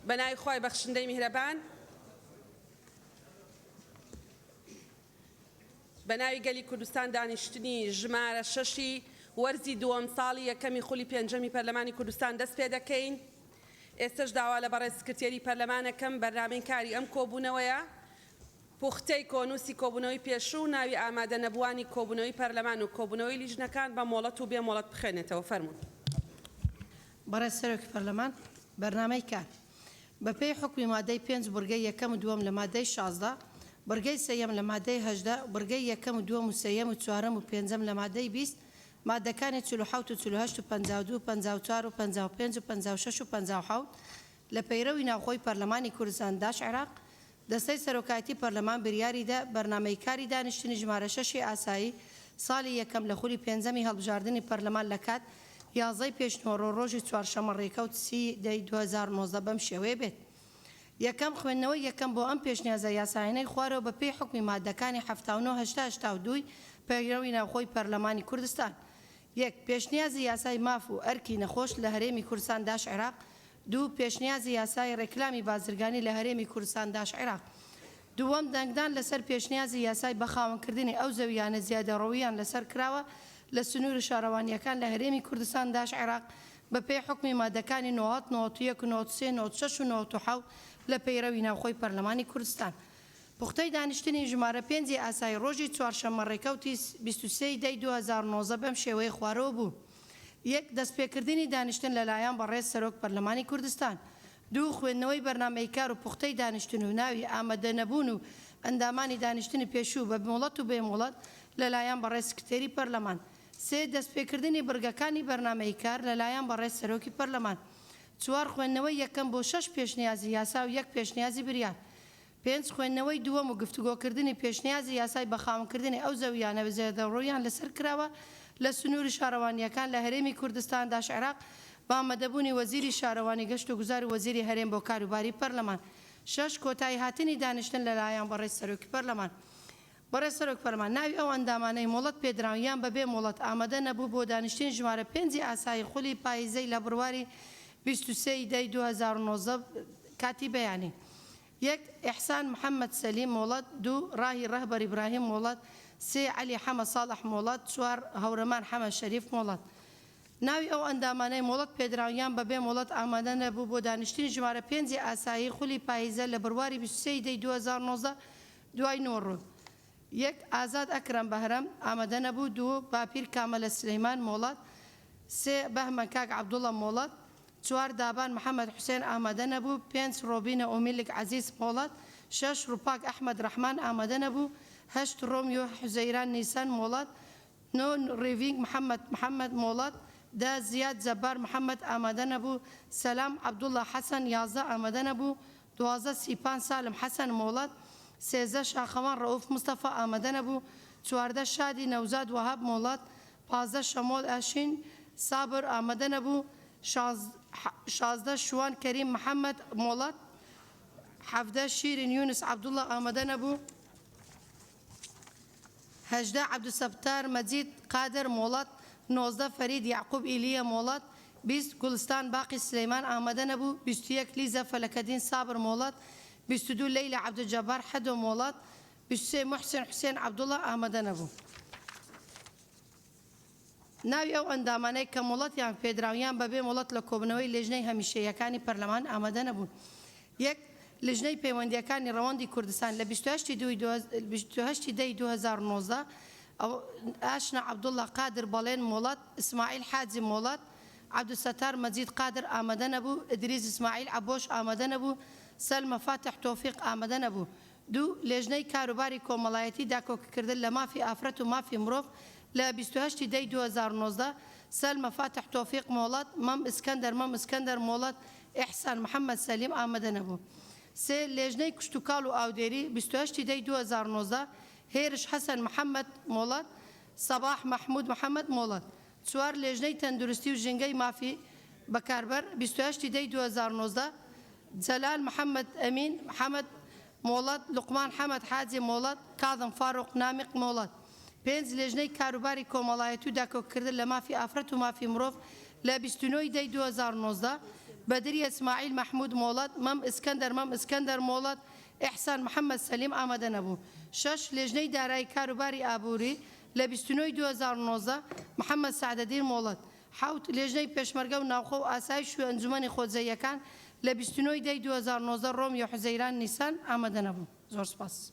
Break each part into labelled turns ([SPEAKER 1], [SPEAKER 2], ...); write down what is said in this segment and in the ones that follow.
[SPEAKER 1] بە ناوی خوای بەخشندەی میهرەبان. بە ناوی گەلی کوردستان دانیشتنی ژمارە شەشی وەرزی دووەم ساڵی یەکەمی خولی پێنجەمی پەرلەمانی کوردستان دەست پێ دەکەین. ئێستەش داوا لە بەڕێز سکرتێری پەرلەمان ئەکەم بەرنامەی کاری ئەم کۆبوونەوەیە پوختەی کۆنووسی کۆبوونەوەی پێشوو و ناوی ئامادەنەبووانی کۆبوونەوەی پەرلەمان و کۆبوونەوەی لیژنەکان بە مۆڵەت و بێ مۆڵەت بخوێنێتەوە. فەرموون.
[SPEAKER 2] بەڕێز سەرۆکی پەرلەمان، بەرنامەی کار، بە پێی حوکمی مادەی پێنج بڕگەی یەکەم و دووەم لە مادەی 16، بڕگەی سێیەم لە مادەی 18، بڕگەی یەکەم و دووەم و سێیەم و چوارەم و پێنجەم لە مادەی 20، مادەکانی 47 و 48 و 52 و 54 و 55 و 56 و 57 لە پەیرەوی ناوخۆی پەرلەمانی کوردستان داش عێراق، دەستەی سەرۆکایەتی پەرلەمان بریاریدا بەرنامەی کاری دانیشتنی ژمارە شەشی ئاسایی ساڵی یەکەم لە خولی پێنجەمی هەڵبژاردنی پەرلەمان لە کات یازدەی پێشنیوەڕۆ ڕۆژی چوارشەممە ڕێکەوت سی دەی 2019 بەم شێوەیە بێت. یەکەم، خوێندنەوەی یەکەم بۆ ئەم پێشنیازە یاسایانەی خوارەوە بە پێی حوکمی ماددەکانی 79 80 82 ی پەیڕەوی ناوخۆی پەرلەمانی کوردستان. یەک، پێشنیازی یاسای ماف و ئەرکی نەخۆش لە هەرێمی کوردستان داش عێراق دوو، پێشنیازی یاسای ڕێکلامی بازرگانی لە هەرێمی کوردستان داش عێراق. دووەم، دەنگدان لەسەر پێشنیازی یاسای بەخاوەنکردنی ئەو زەوییانە زیادەڕۆییان لەسەر کراوە لە سنووری شارەوانییەکان لە هەرێمی کوردستان داش عێراق بەپێی حوکمی مادەکانی 90، 91، 93، 96 و 97 لە پەیڕەوی ناوخۆی پەرلەمانی کوردستان. پوختەی دانیشتنی ژمارە پێنجی ئاسایی ڕۆژی چوارشەممە ڕێکەوتی 23 ی دەی 2019 بەم شێوەیە خوارەوە بوو. یەک، دەستپێکردنی دانیشتن لەلایەن بەڕێز سەرۆک پەرلەمانی کوردستان. دوو، خوێندنەوەی بەرنامەی کار و پوختەی دانیشتن و ناوی ئامادەنەبوون و ئەندامانی دانیشتنی پێشوو بە مۆڵەت و بێ مۆڵەت لەلایەن بەڕێز سکرتێری پەرلەمان. سێ، دەستپێکردنی بڕگەکانی بەرنامەی کار لەلایەن بەڕێز سەرۆکی پەرلەمان. چوار، خوێندنەوەی یەکەم بۆ شەش پێشنیازی یاسا و یەک پێشنیازی بریار. پێنج، خوێندنەوەی دووەم و گفتوگۆکردنی پێشنیازی یاسای بەخاوەنکردنی ئەو زەوییانە زێدەڕۆییان لەسەر کراوە لە سنووری شارەوانییەکان لە هەرێمی کوردستان داش عێراق بە ئامادەبوونی وەزیری شارەوانی گەشت و گوزار و وەزیری هەرێم بۆ کاروباری پەرلەمان. شەش، کۆتاییهاتنی دانیشتن لەلایەن بەڕێز سەرۆکی پەرلەمان. بەڕێز سەرۆک پەرلەمان، ناوی ئەو ئەندامانەی مۆڵەت پێدراون یان بەبێ مۆڵەت ئامادە نەبوو بۆ دانیشتنی ژمارە پێنجی ئاسایی خولی پاییزەی لە بڕواری 23 ی دەی 2019 کاتی بەیانی. یەک، ئیحسان محەمەد سەلیم مۆڵەت دوو، ڕاهی ڕەهبەر ئیبراهیم مۆڵەت سێ، عەلی حەمە ساڵح مۆڵەت چوار، هەورەمان حەمە شەریف مۆڵەت. ناوی ئەو ئەندامانەی مۆڵەت پێدراون یان بەبێ مۆڵەت ئامادە نەبوو بۆ دانیشتنی ژمارە پێنجی ئاسایی خولی پاییزە لە بڕواری 23 ی دەی 2019 دوای نۆڕۆ. یەک، ئازاد ئەکرەم بەهرەم، ئامادە نەبوو دوو، باپیر کامەلە سلیمان مۆڵەت سێ، بەهمەن کاک عەبدوڵە مۆڵەت چوار، دابان محەمەد حوسێن ئامادە نەبوو پێنج، ڕۆبینە ئۆمیلک عەزیز مۆڵەت شەش، ڕوپاک ئەحمەد ڕەحمان ئامادە نەبوو هەشت، ڕۆمیۆ حوزەیران نیسان مۆڵەت نۆ، ڕێڤینگ محەمەد محەمەد مۆڵەت دە، زیاد جەبار محەمەد ئامادە نەبوو سەلام عەبدوڵا حەسەن 11 ئامادە نەبوو 12، سیپان سالم حەسەن مۆڵەت 13، شاخەوان ڕەئوف مستەفا ئامادە نەبوو 14، شادی نەوزاد وەهاب مۆڵەت 15، شەمۆل ئەشین سابر ئامادە نەبوو 16، شوان کەریم محەمەد مۆڵەت 17، شیرین یونس عەبدوڵا ئامادە نەبوو. 18، عەبدولسەتار مەجید قادر مۆڵەت 19، فەرید یەعقوب ئیلیە مۆڵەت 20، گوڵستان باقی سلەیمان ئامادە نەبوو 21، لیزە فەلەکەدین سابر مۆڵەت 22، لەیلا عەبدولجەبار حەدۆ مۆڵەت 23، موحسین حوسێن عەبدوڵا ئامادە نەبوو. ناوی ئەو ئەندامانەی کە مۆڵەتیان پێدراو یان بەبێ مۆڵەت لە کۆبوونەوەی لێژنەی هەمیشەییەکانی پەرلەمان ئامادە نەبوون. یەک، لیژنەی پەیوەندییەکانی ڕەوەندی کوردستان لە 28 ی دووی 28 ی دەی 2019 ەوە، ئاشنا عەبدوڵا قادر بەڵێن مۆڵەت، ئیسماعیل حاجی مۆڵەت، عەبدولستار مەجید قادر ئامادە نەبوو، ئیدریس ئیسماعیل عەبۆش ئامادە نەبوو، سەلمە فاتح تۆفیق ئامادە نەبوو. دوو، لێژنەی کاروباری کۆمەڵایەتی داکۆکیکردن لە مافی ئافرەت و مافی مرۆڤ لە 28 ی دەی 2019، سەلمە فاتح تۆفیق مۆڵەت، مەم ئیسکەندەر مەم ئیسکەندەر مۆڵەت، ئیحسان محەمەد سەلیم ئامادە نەبوو. سێ، لێژنەی کشتوکاڵ و ئاودێری 28 ی دەی 2019، هێرش حەسەن محەمەد مۆڵەت، سەباح مەحمود محەمەد مۆڵەت. چوار، لێژنەی تەندروستی و ژینگەی مافی بەکاربەر 28 ی دەی 2019، جەلال محەمەد ئەمین حەمەد مۆڵەت، لوقمان حەمەد حاجی مۆڵەت، کاظم فاروق نامیق مۆڵەت. پێنج، لێژنەی کاروباری کۆمەڵایەتی و داکۆکیکردن لە مافی ئافرەت و مافی مرۆڤ لە 29 ی دەی 2019، بەدریە سماعیل مەحمود مۆڵەت، مەم ئسکەندەر مەم ئسکەندەر مۆڵەت، ئیحسان محەمەد سەلیم ئامادە نەبوو. شەش، لێژنەی دارایی کاروباری ئابووری، لە 29 ی 2019، محەمەد سەعدەدین مۆڵەت. حەوت، لێژنەی پێشمەرگە و ناوخۆ و ئاسایش و ئەنجومەنی خۆجێیەکان، لە 29 ی دە ی 2019، ڕۆمیۆ حوزەیران نیسان، ئامادە نەبوو. زۆر سوپاس.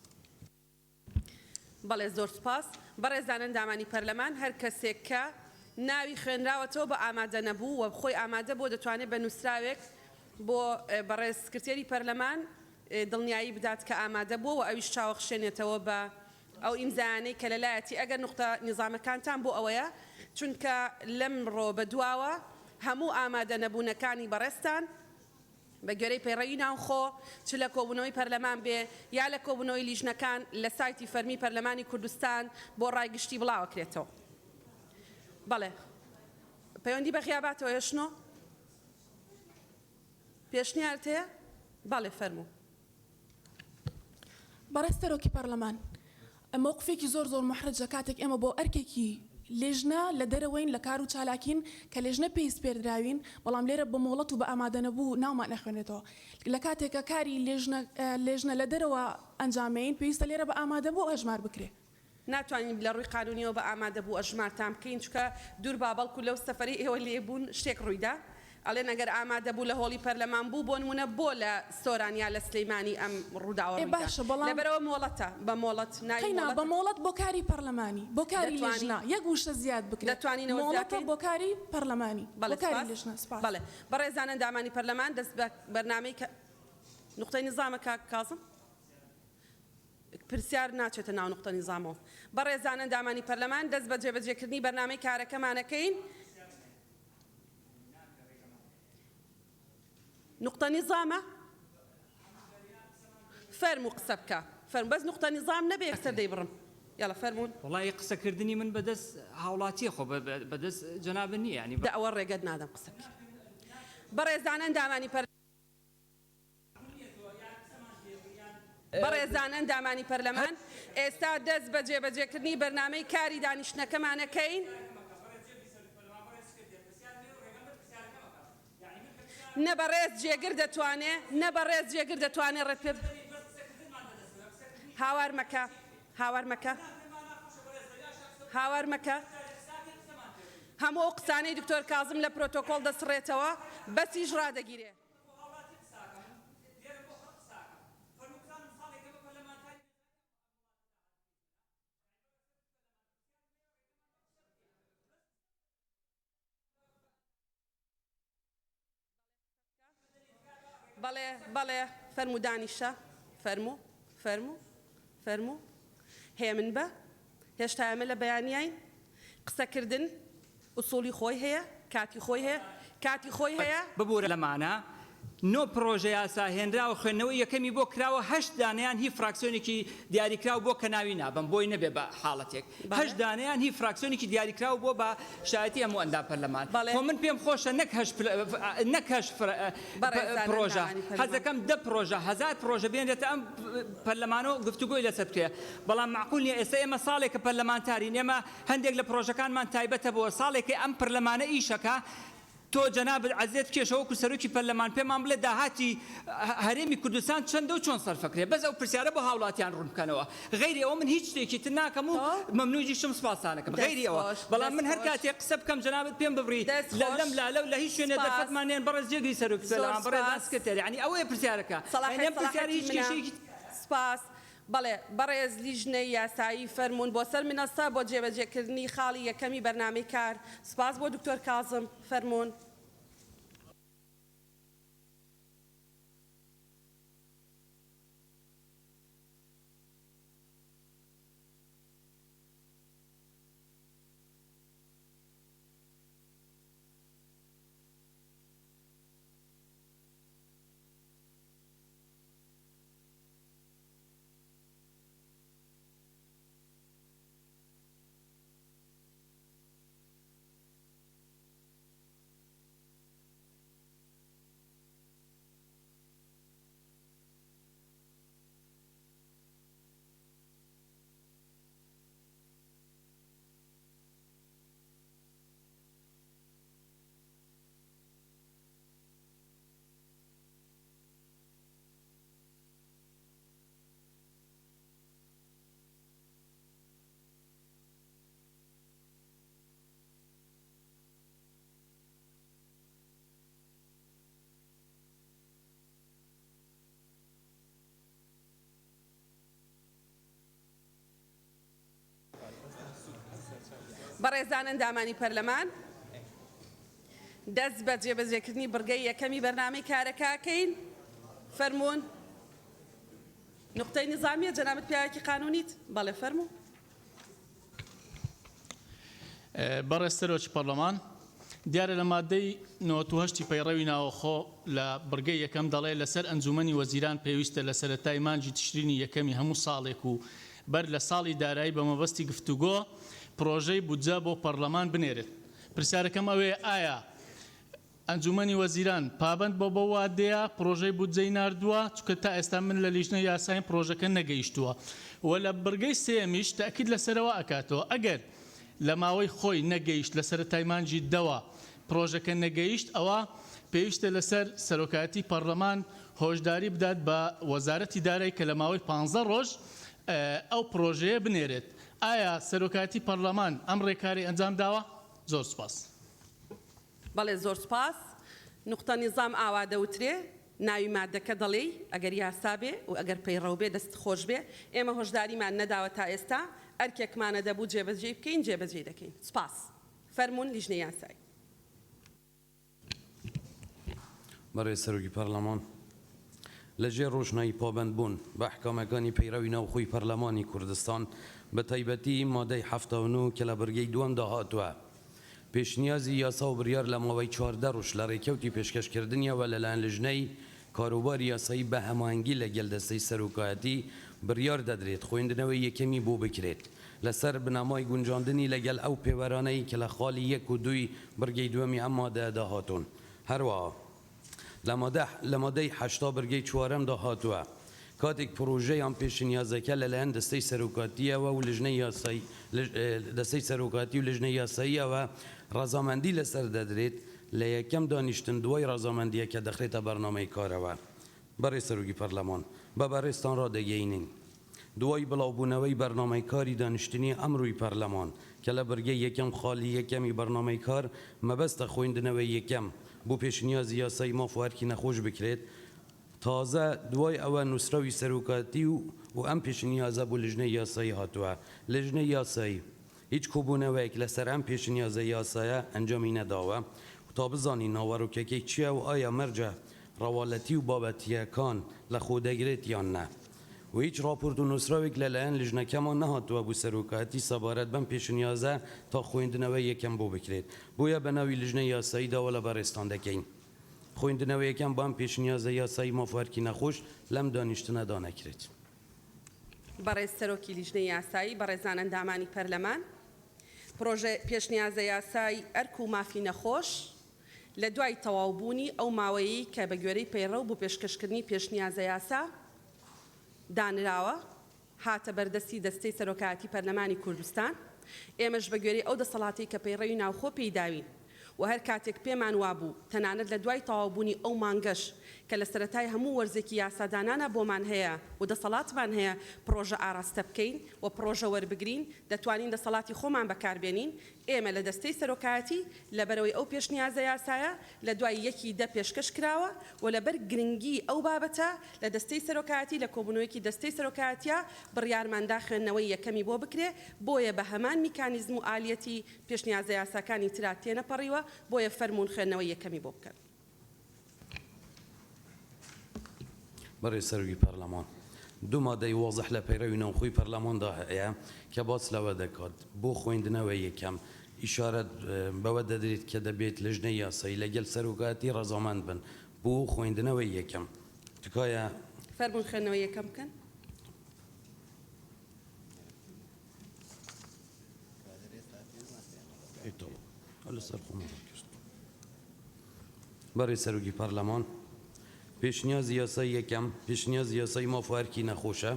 [SPEAKER 1] بەڵێ زۆر سوپاس. بەڕێزان ئەندامانی پەرلەمان هەر کەسێک کە ناوی خوێنراوەتەوە بە ئامادە نەبوو و خۆی ئامادە بووە دەتوانێت بە نووسراوێک بۆ بەڕێز سکرتێری پەرلەمان دڵنیایی بدات کە ئامادە بووە و ئەویش چاوەخشێنێتەوە بە ئەو ئیمزایانەی کە لەلایەتی ئەگەر نوقتە نیزامەکانتان بۆ ئەوەیە چونکە لەمڕۆ بەدواوە هەموو ئامادە نەبوونەکانی بەڕێزتان بە گوێرەی پەیڕەوی ناوخۆ، چ لە کۆبوونەوەی پەرلەمان بێ یا لە کۆبوونەوەی لیژنەکان لە سایتی فەرمی پەرلەمانی کوردستان بۆ ڕای گشتی بڵاوەکرێتەوە. بەڵێ. پەیوەندی بە غیاباتەوە هەیە شنۆ؟ پێشنیارت هەیە؟ بەڵێ فەرموو.
[SPEAKER 3] بەڕێز سەرۆکی پەڕلەمان، مەوقفێکی زۆر زۆر موحرەجە کاتێک ئێمە بۆ ئەرکێکی لێژنە لە دەرەوەین لە کار و چالاکین کە لێژنە پێی سپێردراوین بەڵام لێرە بە مۆڵەت و بە ئامادەنەبوو ناومان ئەخوێنرێتەوە لە کاتێکە کاری لێژنە لێژنە لە دەرەوە ئەنجامەین پێویستە لێرە بە ئامادەبوو ئەژمار بکرێ.
[SPEAKER 1] ناتوانین لە ڕووی قانونیەوە بە ئامادەبوو ئەژمارتان بکەین چونکە دوور با بەڵکو لەو سەفەرەی ئێوە لێ بوون شتێک ڕوویدا ئەڵێن ئەگەر ئامادەبوو لە هۆڵی پەرلەمان بوو بۆ نموونە بۆ لە سۆران یا لە سلیمانی ئەم ڕووداوە
[SPEAKER 3] ئێ
[SPEAKER 1] ڕوویدا
[SPEAKER 3] باشە بەڵام
[SPEAKER 1] لەبەرئەوە مۆڵەتە بە مۆڵەت ناوی
[SPEAKER 3] قەینا
[SPEAKER 1] مۆڵەتە
[SPEAKER 3] بە مۆڵەت بۆ کاری پەرلەمانی بۆ کاری
[SPEAKER 1] دەتوانین
[SPEAKER 3] لێژنە یەک وشە زیاد بکرێ
[SPEAKER 1] دەتوانین ئەوە زیاد
[SPEAKER 3] مۆڵەتە
[SPEAKER 1] بکەین
[SPEAKER 3] بۆ کاری پەرلەمانی
[SPEAKER 1] بەڵێ
[SPEAKER 3] بۆ کاری
[SPEAKER 1] سپاس
[SPEAKER 3] لێژنە سپاس.
[SPEAKER 1] بەڵێ بەڕێزان ئەندامانی پەرلەمان دەست بە بەرنامەی کە نوقتەی نیزامە کاک کازم؟ پرسیار ناچێتە ناو نوقتە نیزامەوە. بەڕێزان ئەندامانی پەرلەمان دەست بە جێبەجێکردنی بەرنامەی کارەکەمان ئەکەین. نوقتە نیزامە؟ فەرموو قسە بکە. فەرموو بەس نوقتە نیزام نەبێ یەکسەر دەیبڕم. یەڵا فەرموون.
[SPEAKER 4] وەڵایی قسەکردنی من بەدەست هاوڵاتیە خۆ بەدەست جەنابت نیە یانی.
[SPEAKER 1] دە ئەوە ڕێگەت نادەم قسە بکەی. بەڕێزان ئەندامانی پەرلەمان. بەڕێزان ئەندامانی پەرلەمان، ئێستا دەست بە جێبەجێکردنی بەرنامەی کاری دانیشتنەکەمان ئەکەین. نە بەڕێز جێگر دەتوانێ، نە بەڕێز جێگر دەتوانێ ڕێت پێ. هاوار مەکە، هاوار مەکە، هاوار مەکە. هەموو ئەو قسانەی دکتۆر کازم لە پرۆتۆکۆڵ دەسڕێتەوە، بەسیش ڕادەگیرێ. بەڵێ بەڵێ فەرموو دانیشە فەرموو فەرموو فەرموو هێمن بە هێشتا ئێمە لە بەیانیاین قسەکردن ئوسوڵی خۆی هەیە کاتی خۆی هەیە کاتی خۆی هەیە.
[SPEAKER 4] ببورە لەمانە نۆ پڕۆژە یاسا هێنراوە خوێندنەوەی یەکەمی بۆ کراوە هەشت دانەیان هی فراکسیۆنێکی دیاریکراو بۆ کە ناوی نابەم بۆی نەبێ بە حاڵەتێک هەشت دانەیان هی فراکسیۆنێکی دیاریکراو بۆ بە شایەتی هەموو ئەندام پەرلەمان خۆ من پێم خۆشە نەک هەشت نەک هەشت پڕۆژە حەزەکەم دە پڕۆژە هەزار پڕۆژە بێنرێتە ئەم پەرلەمانەوە گفتوگۆی لەسەر بکرێ بەڵام مەعقول نیە ئێستا ئێمە ساڵێکە پەرلەمانتارین ئێمە هەندێک لە پڕۆژەکانمان تایبەتە بۆ ساڵێکە ئەم پەرلەمانە ئیشەکا تۆ جەنابت عەزێت بکێشە وەکو سەرۆکی پەرلەمان پێمان بڵێ داهاتی هەرێمی کوردستان چەندە و چۆن سەرفەکرێ بەس ئەو پرسیارە بۆ هاوڵاتیان ڕوون بکەنەوە غەیری ئەوە من هیچ شتێکی تر ناکەم و مەمنوجیشم سوپاستانەکەم غەیری ئەوە بەڵام من هەر کاتێک قسە بکەم جەنابت پێم ببڕی لە لەم لا لەو لە هیچ شوێنێ دەرفەتمان نێن بەڕێز جێگری سەرۆکی پەرلەمان بەڕێزان سکرتێر یانی ئەوەیە پرسیارەکە یانی ئەم پرسیارە هیچ کێشەیەکی
[SPEAKER 1] سوپاس. بەڵێ بەڕێز لیژنەی یاسایی فەرموون بۆ سەر منەسە بۆ جێبەجێکردنی خاڵی یەکەمی بەرنامەی کار. سوپاس بۆ دکتۆر کازم. فەرموون. بەڕێزان ئەندامانی پەرلەمان، دەست بە جێبەجێکردنی بڕگەی یەکەمی بەرنامەی کارەکە ئەکەین. فەرموون. نوقتەی نیزامییە، جەنابت پیاوێکی قانوونیت؟ بەڵێ فەرموو.
[SPEAKER 5] بەڕێز سەرۆکی پەڕلەمان، دیارە لە مادەی 98 ی پەیڕەوی ناوەخۆ لە بڕگەی یەکەم دەڵێ لەسەر ئەنجومەنی وەزیران پێویستە لە سەرەتای مانگی تشرینی یەکەمی هەموو ساڵێک و بەر لە ساڵی دارایی بە مەبەستی گفتوگۆ پڕۆژەی بودجە بۆ پەڕلەمان بنێرێت. پرسیارەکەم ئەوەیە ئایا ئەنجومەنی وەزیران پابەند بوە بەو وادەیە پڕۆژەی بودجەی ناردوە؟ چونکە تا ئێستا من لە لیژنەی یاسایم پڕۆژەکە نەگەیشتوە و لە بڕگەی سێیەمیش تەئکید لەسەرەوە ئەکاتەوە ئەگەر لە ماوەی خۆی نەگەیشت لە سەرەتای مانگی دەوە پڕۆژەکە نەگەیشت ئەوا پێویستە لەسەر سەرۆکایەتی پەڕلەمان هۆشداری بدات بە وەزارەتی دارای کە لە ماوەی پانزە ڕۆژ ئەو پڕۆژەیە بنێرێت ئایا سەرۆکایەتی پەڕلەمان ئەم ڕێکارەی ئەنجام داوە؟ زۆر سوپاس.
[SPEAKER 1] بەڵێ زۆر سوپاس. نوقتە نیزام ئاوا دەوترێ، ناوی مادەکە دەڵێی، ئەگەر یاسا بێ و ئەگەر پەیڕەو بێ دەست خۆش بێ. ئێمە هۆشداریمان نەداوە تا ئێستا، ئەرکێکمانە دەبوو جێبەجێی بکەین، جێبەجێی دەکەین. سوپاس. فەرموون لیژنەی یاسایی.
[SPEAKER 6] بەڕێز سەرۆکی پەرلەمان، لە ژێر ڕۆشنایی پابەندبوون بە ئەحکامەکانی پەیڕەوی ناوخۆی پەرلەمانی کوردستان، بە تایبەتی مادەی 79 کە لە بڕگەی دووەمدا هاتووە، پێشنیازی یاسا و بڕیار لە ماوەی 14 ڕۆژ لە ڕێکەوتی پێشکەشکردنیەوە لەلایەن لژنەی کاروباری یاسایی بە هەماهەنگی لەگەل دەستەی سەرۆکایەتی بڕیار دەدرێت خوێندنەوەی یەکەمی بۆ بکرێت لەسەر بنەمای گونجاندنی لەگەل ئەو پێوەرانەی کە لە خاڵی یەک و دووی بڕگەی دووەمی ئەم مادەیەدا هاتوون. هەروەها لە مادەی 80 بڕگەی چوارەمدا هاتووە، کاتێک پڕۆژە یان پێشنیازەکە لەلایەن دەستەی سەرۆکاتییەوە و لژنەی یاسایی دەستەی سەرۆکاتی و لژنەی یاساییەوە ڕەزامەندی لەسەر دەدرێت، لە یەکەم دانیشتن دوای ڕەزامەندییەکە دەخرێتە بەرنامەی کارەوە. بەڕێز سەرۆکی پەرلەمان، بە بەڕێزتان ڕادەگەینین، دوای بڵاوبوونەوەی بەرنامەی کاری دانیشتنی ئەمرۆی پەرلەمان کە لە بڕگەی یەکەم خاڵی یەکەمی بەرنامەی کار مەبەستە خۆیندنەوەی یەکەم بۆ پێشنیازی یاسای ماف و ئەرکی نەخۆش بکرێت تازە دوای ئەوە نوسراوی سەرۆکاتی و و ئەم پێشنیازە بۆ لیژنەی یاسایی هاتووە لیژنەی یاسایی هیچ کۆبوونەوەیەک لەسەر ئەم پێشنیازە یاسایە ئەنجامی نەداوە و تا بزانین ناوەرۆکەکەی چییە و ئایا مەرجە ڕەواڵەتی و بابەتییەکان لەخۆدەگرێت یان نا و هیچ ڕاپۆرت و نووسراوێک لەلایەن لیژنەکەمان نەهاتووە بۆ سەرۆکایەتی سەبارەت بەم پێشنیازە تا خوێندنەوەی یەکەم بۆ بکرێت بۆیە بەناوی لیژنەی یاسایی داوا لە بەڕێزتان دەکەین خوێندنەوەی یەکەم بۆ ئەم پێشنیازە یاسایی ماف و ئەرکی نەخۆش لەم دانیشتنەدا نەکرێت.
[SPEAKER 1] بەڕێز سەرۆکی لیژنەی یاسایی، بەڕێزان ئەندامانی پەرلەمان، پڕۆژە پێشنیازە یاسای ئەرک و مافی نەخۆش لە دوای تەواو بوونی ئەو ماوەیەی کە بە گوێرەی پەیڕەو بۆ پێشکەشکردنی پێشنیازە یاسا دانراوە هاتە بەردەستی دەستەی سەرۆکایەتی پەرلەمانی کوردستان، ئێمەش بە گوێرەی ئەو دەسەڵاتەی کە پەیڕەوی ناوخۆ پێی داوین و هەر کاتێک پێمان وابوو تەنانەت لە دوای تەواوبوونی ئەو مانگەش کە لە سەرەتای هەموو وەرزێکی یاسادانانا بۆمان هەیە و دەسەڵاتمان هەیە پڕۆژە ئاراستە بکەین و پڕۆژە وەربگرین دەتوانین دەسەڵاتی خۆمان بەکاربێنین ئێمە لە دەستەی سەرۆکایەتی لەبەرئەوەی ئەو پێشنیازە یاسایە لە دوای یەکی دە پێشکەش کراوە و لەبەر گرنگی ئەو بابەتە لە دەستەی سەرۆکایەتی لە کۆبوونەوەیەکی دەستەی سەرۆکایەتیا بڕیارمان دا خوێندنەوەی یەکەمی بۆ بکرێ بۆیە بە هەمان میکانیزم و ئالیەتی پێشنیازە یاساکانی ترا تێنەپەڕیوە بۆیە فەرموون خوێندنەوەی یەکەمی بۆ بکەن.
[SPEAKER 6] بەڕێز سەرۆکی پەرلەمان، دوو مادەی وازح لە پەیڕەوی ناوخۆی پەرلەماندا هەیە کە باس لەوە دەکات، بۆ خوێندنەوەی یەکەم ئیشارەت بەوە دەدرێت کە دەبێت لجنەی یاسایی لەگەل سەرۆکایەتی ڕەزامەند بن بۆ خوێندنەوەی یەکەم. تکایە.
[SPEAKER 1] فەرموون خوێندنەوەی یەکەم بکەن.
[SPEAKER 6] بەڕێز سەرۆکی پەرلەمان، پێشنیازی یاسای یەکەم، پێشنیازی یاسای ماف و ئەرکی نەخۆشە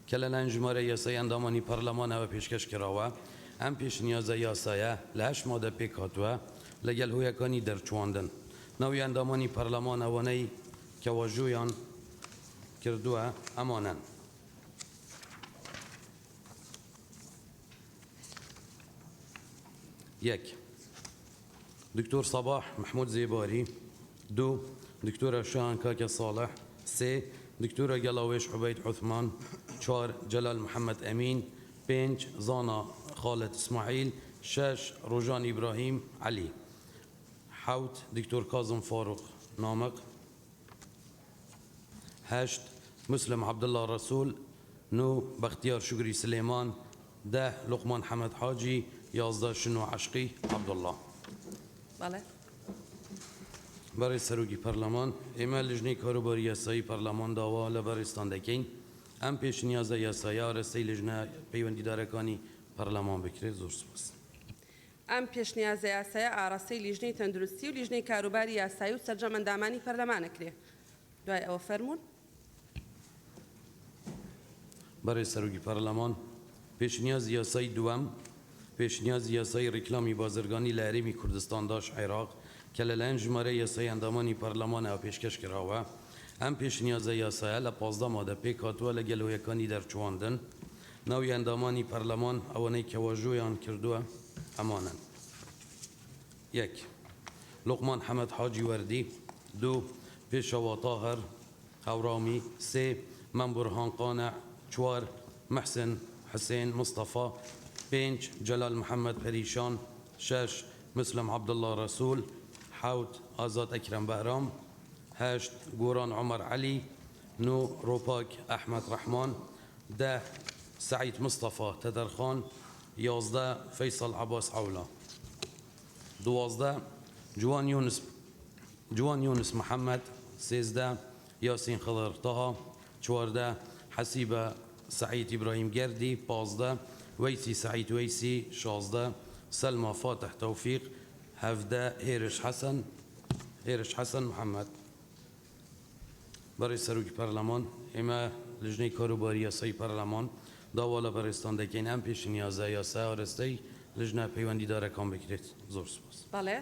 [SPEAKER 6] کە لەلایەن ژمارە یاسای ئەندامانی پەرلەمانەوە پێشکەش کراوە. ئەم پێشنیازە یاسایە لە هەشت مادە پێکهاتووە لەگەل هۆیەکانی دەرچواندن. ناوی ئەندامانی پەرلەمان ئەوانەی کە واژۆیان کردووە ئەمانەن. یەک، دکتۆر سەباح مەحمود زێباری، دوو، دکتۆرە شاهان کاکە ساڵح، سێ، دکتۆرە گەلاوێژ عوبەید عوسمان، چوار، جەلال محەمەد ئەمین، پێنج، زانا خالد ئیسماعیل، شەش، ڕۆژان ئیبراهیم عەلی. حەوت، دکتۆر کازم فاروق نامق. هەشت، موسلم عەبدوڵڵا ڕەسوڵ. نۆ، بەختیار شوکری سلێمان. دە، لوقمان حەمەد حاجی. 11، شنۆ عەشقی عەبدوڵڵا.
[SPEAKER 1] بەڵێ.
[SPEAKER 6] بەڕێز سەرۆکی پەرلەمان، ئێمە لیژنەی کاروباری یاسایی پەرلەمان داوا لە بەڕێزتان دەکەین ئەم پێشنیازە یاسایە ئاراستەی لیژنە پەیوەندیدارەکانی پەرلەمان بکرێت. زۆر سوپاس.
[SPEAKER 1] ئەم پێشنیازە یاسایە ئاراستەی لیژنەی تەندروستی و لیژنەی کاروباری یاسایی و سەرجەم ئەندامانی پەرلەمان ئەکرێ. دوای ئەوە فەرموون.
[SPEAKER 6] بەڕێز سەرۆکی پەرلەمان، پێشنیازی یاسای دووەم، پێشنیازی یاسای ڕیکلامی بازرگانی لە هەرێمی کوردستان داش عێراق کە لەلایەن ژمارە یاسای ئەندامانی پەرلەمانەوە پێشکەش کراوە. ئەم پێشنیازە یاسایە لە 15 مادە پێکهاتووە لەگەل هۆیەکانی دەرچوواندن. ناوی ئەندامانی پەرلەمان ئەوانەی کە واژۆیان کردووە ئەمانەن. یەک. لوقمان حەمەد حاجی وەردی. دوو. پێشەوا تاهر هەورامی. سێ. مەم بورهان قانع. چوار. محسن حسێن مستەفا. پێنج. جەلال محەمەد پەریشان. شەش. مسلم عەبدوڵڵا ڕەسووڵ. حەوت. ئازاد ئەکرەم بەهرام. هەشت. گۆران عومەر عەلی. نۆ. ڕۆپاک ئەحمەد ڕەحمان. دە. سەعید مستەفا تەتەرخان. 11. فەیسەڵ عەباس عەولا. 12. جوان یونس جوان یونس محەمەد. 13. یاسین خضر تەها. 14. حەسیبە سەعید ئیبراهیم گەردی. 15. وەیسی سەعید وەیسی. 16. سەلما فاتح تۆفیق. 17. هێرش حەسەن هێرش حەسەن محەمەد. بەڕێز سەرۆکی پەرلەمان، ئێمە لیژنەی کاروباری یاسایی پەرلەمان داوا لە بەڕێزتان دەکەین ئەم پێشنیازە یاسایە ئاراستەی لیژنە پەیوەندیدارەکان بکرێت. زۆر سوپاس.
[SPEAKER 1] بەڵێ،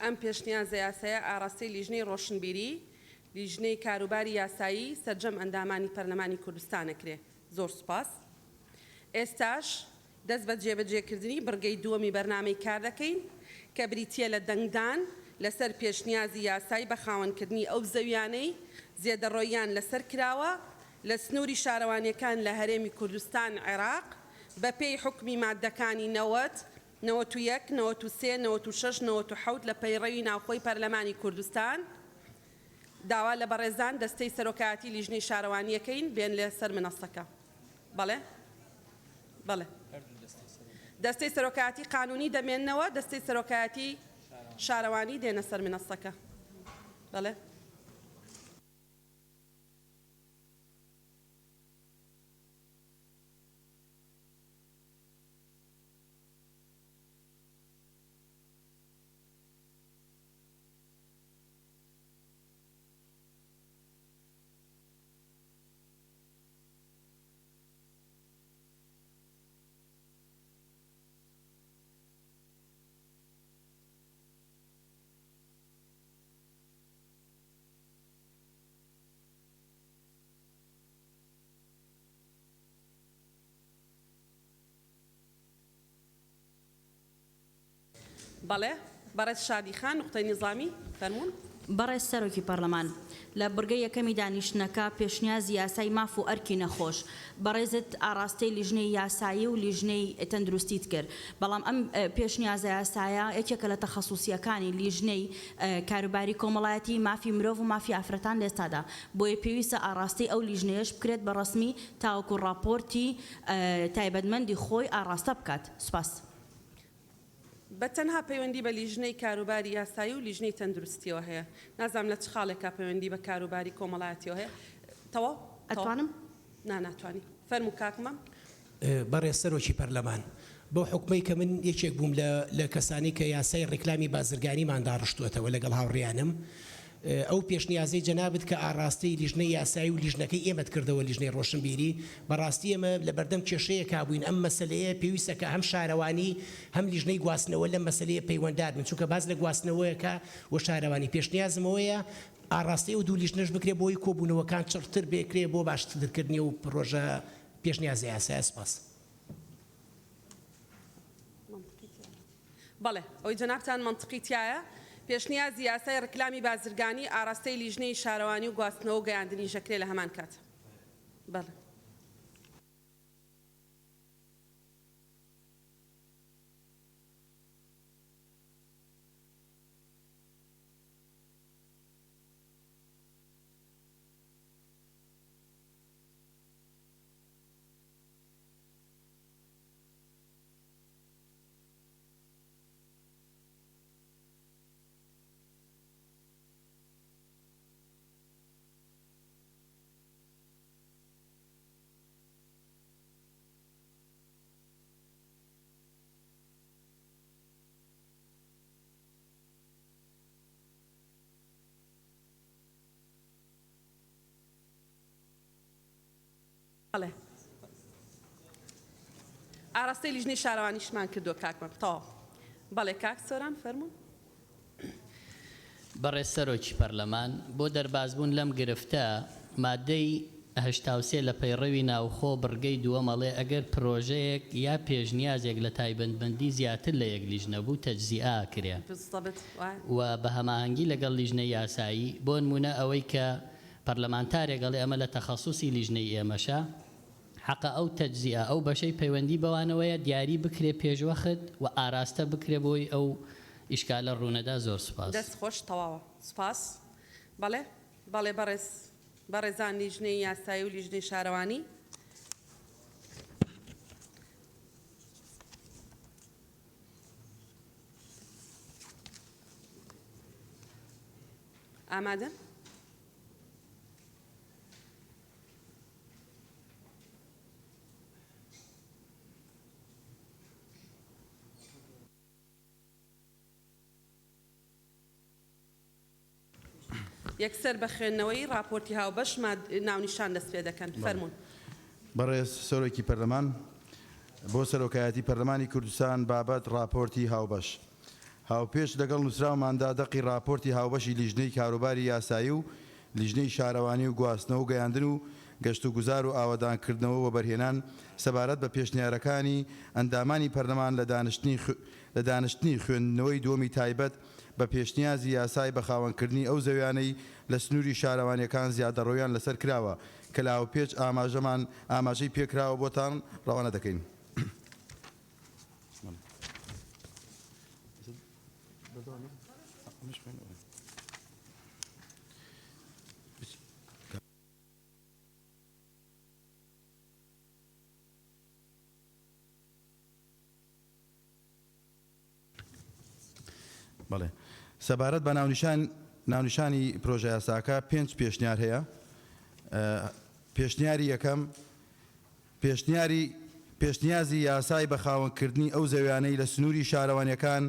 [SPEAKER 1] ئەم پێشنیازە یاسایە ئاراستەی لیژنەی ڕۆشنبیری، لیژنەی کاروباری یاسایی، سەرجەم ئەندامانی پەرلەمانی کوردستان ئەکرێ. زۆر سوپاس. ئێستاش دەست بە جێبەجێکردنی بڕگەی دووەمی بەرنامەی کار دەکەین کە بریتییە لە دەنگدان لەسەر پێشنیازی یاسای بە خاوەنکردنی ئەو زەویانەی زێدەڕۆییان لەسەر کراوە لە سنووری شارەوانییەکان لە هەرێمی کوردستان عێراق بەپێی حوکمی ماددەکانی 90، 91، 93، 96، 97 لە پەیڕەوی ناوخۆی پەرلەمانی کوردستان. داوا لە بەڕێزان دەستەی سەرۆکایەتی لیژنەی شارەوانییەکەین بێن لەسەر منەسەکە. بەڵێ بەڵێ دەستەی سەرۆکایەتی قانونی دەمێننەوە دەستەی سەرۆکایەتی شارەوانی دێنە سەر منەسەکە بەڵێ. بەڵێ بەڕێز شادی خان نوقتەی نیزامی فەرموون.
[SPEAKER 7] بەڕێز سەرۆکی پەڕلەمان، لە بڕگەی یەکەمی دانیشتنەکە پێشنیازی یاسای ماف و ئەرکی نەخۆش بەڕێزت ئاڕاستەی لیژنەی یاسایی و لیژنەی تەندروستیت کرد، بەڵام ئەم پێشنیازە یاسایە یەکێکە لە تەخەسوسییەکانی لیژنەی کاروباری کۆمەڵایەتی، مافی مرۆڤ و مافی ئافرەتان لە ئێستادا، بۆیە پێویستە ئاڕاستەی ئەو لیژنەیەش بکرێت بە ڕەسمی تاوەکو ڕاپۆرتی تایبەتمەندی خۆی ئاڕاستە بکات. سوپاس.
[SPEAKER 1] بە تەنها پەیوەندی بە لیژنەی کاروباری یاسایی و لیژنەی تەندروستیەوە هەیە. نازانم لە چ خاڵێکا پەیوەندی بە کاروباری کۆمەڵایەتیەوە هەیە. تەواو؟ تەواو.
[SPEAKER 7] ئەتوانم؟
[SPEAKER 1] نا ناتوانی. فەرموو کاک مەم.
[SPEAKER 8] بەڕێز سەرۆکی پەرلەمان، بەو حوکمەی کە من یەکێک بووم لە لە کەسانی کە یاسای ڕیکلامی بازرگانیمان داڕشتووەتەوە لەگەڵ هاوڕێیانم، ئەو پێشنیازەی جەنابت کە ئاڕاستەی لیژنەی یاسایی و لیژنەکەی ئێمەت کردەوە لیژنەی ڕۆشنبیری، بەڕاستی ئێمە لەبەردەم کێشەیەکا بووین، ئەم مەسەلەیە پێویستە کە هەم شارەوانی هەم لیژنەی گواستنەوە لەم مەسەلەیە پەیوەندار بن، چونکە باس لە گواستنەوەیەکە و شارەوانی، پێشنیازم ئەوەیە ئاڕاستەی ئەو دوو لیژنەش بکرێت بۆ ئەوەی کۆبوونەوەکان چڕتر بکرێت بۆ باشترکردنی ئەو پڕۆژە پێشنیازە یاسایە. سوپاس.
[SPEAKER 1] بەڵێ ئەوەی جەنابتان مەنتقی تیایە، پێشنیازی یاسای ڕیکلامی بازرگانی ئاراستەی لیژنەی شارەوانی و گواستنەوە و گەیاندنیش ئەکرێ لە هەمان کات. بەڵێ. بەڵێ ئاراستەی لیژنەی شارەوانیشمان کردووە کاک مەم تەواو بەڵێ کاک سۆران فەرموون.
[SPEAKER 9] بەڕێز سەرۆکی پەرلەمان، بۆ دەربازبوون لەم گرفتە، مادەی 83 لە پەیڕەوی ناوخۆ بڕگەی دووەم ئەڵێ ئەگەر پرۆژەیەک یا پێشنیازێک لە تایبەتمەندی زیاتر لە یەک لیژنە بوو تەجزیئە ئەکرێ و بە هەماهەنگی لەگەڵ لیژنەی یاسایی، بۆنموونە ئەوەی کە پەرلەمانتارێک ئەڵێ ئەمە لە تەخەسوسی لیژنەی ئێمەشە، حەقە ئەو تەجزیئە، ئەو بەشەی پەیوەندی بەوانەوەیە دیاری بکرێ پێشوەخت و ئاراستە بکرێ بۆی ئەو ئیشکالە ڕوونەدا زۆر سوپاس.
[SPEAKER 1] دەست خۆش تەواوە سوپاس. بەڵێ بەڵێ بەڕێز بەڕێزان لیژنەی یاسایی و لیژنەی شارەوانی. ئامادەن؟ یەکسەر بە خوێندنەوەی ڕاپۆرتی هاوبەش ناونیشان دەست پێ دەکەن. فەرموون.
[SPEAKER 10] بەڕێز سەرۆکی پەرلەمان، بۆ سەرۆکایەتی پەرلەمانی کوردستان بابەت ڕاپۆرتی هاوبەش. هاوپێچ لەگەڵ نووسراوماندا دەقی ڕاپۆرتی هاوبەشی لیژنەی کاروباری یاسایی و لیژنەی شارەوانی و گواستنەوە و گەیاندن و گەشتوگوزار و ئاوەدانکردنەوە و وەبەرهێنان سەبارەت بە پێشنیارەکانی ئەندامانی پەرلەمان لە دانیشتنی لە دانیشتنی خوێندنەوەی دووەمی تایبەت بە پێشنیازی یاسای بەخاوەنکردنی ئەو زەویانەی لە سنووری شارەوانییەکان زیادەڕۆییان لەسەر کراوە کە لە هاوپێچ ئاماژەمان ئاماژەی پێکراوە بۆتان ڕەوانە دەکەین. بەڵێ سەبارەت بە ناونیشان ناونیشانی پرۆژەیاساکە پێنج پێشنیار هەیە پێشنیاری یەکەم پێشنیاری پێشنیازی یاسای بە خاوەنکردنی ئەو زەویانەی لە سنووری شارەوانیەکان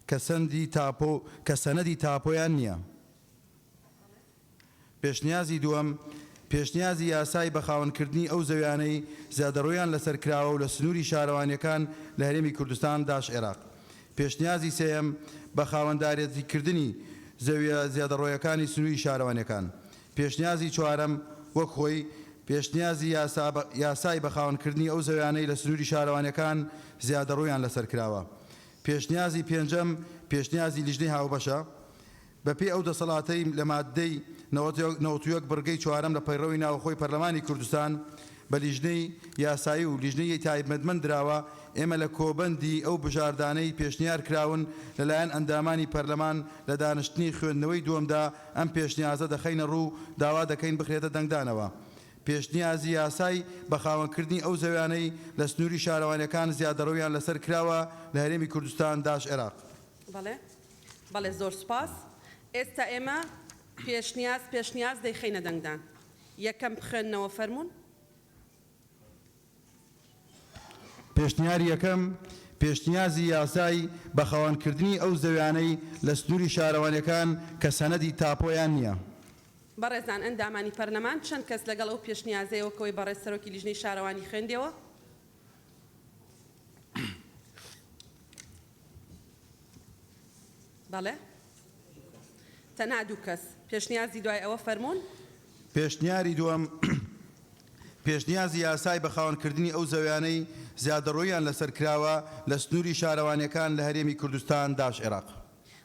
[SPEAKER 10] کە سەندی تاپۆ کە سەنەدی تاپۆیان نییە. پێشنیازی دووەم، پێشنیازی یاسای بە خاوەنکردنی ئەو زەویانەی زیادەڕۆییان لەسەر کراوە و لە سنووری شارەوانیەکان لە هەرێمی کوردستان داش عێراق. پێشنیازی سێیەم، بە خاوەندارێتیکردنی زەویە زیادەڕۆیەکانی سنووری شارەوانیەکان. پێشنیازی چوارەم، وەک خۆی، پێشنیازی یاسا یاسای بە خاوەنکردنی ئەو زەویانەی لە سنووری شارەوانیەکان زیادەڕۆییان لەسەر کراوە. پێشنیازی پێنجەم، پێشنیازی لیژنەی هاوبەشە. بەپێی ئەو دەسەڵاتەی لە ماددەی 91 بڕگەی چوارەم لە پەیڕەوی ناوخۆی پەرلەمانی کوردستان بە لیژنەی یاسایی و لیژنەی تایبەتمەند دراوە، ئێمە لە کۆبەندی ئەو بژاردانەی پێشنیار کراون لەلایەن ئەندامانی پەرلەمان لە دانشتنی خوێندنەوەی دووەمدا ئەم پێشنیازە دەخەینە ڕوو داوا دەکەین بخرێتە دەنگدانەوە. پێشنیازی یاسای بە خاوەنکردنی ئەو زەویانەی لە سنووری شارەوانیەکان زیادەڕەویان لەسەر کراوە لە هەرێمی کوردستان داش عێراق.
[SPEAKER 1] بەڵێ بەڵێ زۆر سوپاس. ئێستا ئێمە پێشنیاز پێشنیاز دەیخەینە دەنگدان. یەکەم بخوێننەوە فەرموون.
[SPEAKER 10] پێشنیاری یەکەم، پێشنیازی یاسای بە خاوەنکردنی ئەو زەویانەی لە سنووری شارەوانیەکان کە سەنەدی تاپۆیان نییە.
[SPEAKER 1] بەڕێزان ئەندامانی پەرلەمان چەند کەس لەگەڵ ئەو پێشنیازەیە وەک ئەوەی بەڕێز سەرۆکی لیژنەی شارەوانی خوێندیەوە؟ بەڵێ تەنها دوو کەس. پێشنیازی دوای ئەوە فەرموون.
[SPEAKER 10] پێشنیاری دووەم، پێشنیازی یاسای بە خاوەنکردنی ئەو زەویانەی زیادەڕۆییان لەسەر کراوە لە سنووری شارەوانییەکان لە هەرێمی کوردستان داش عێراق.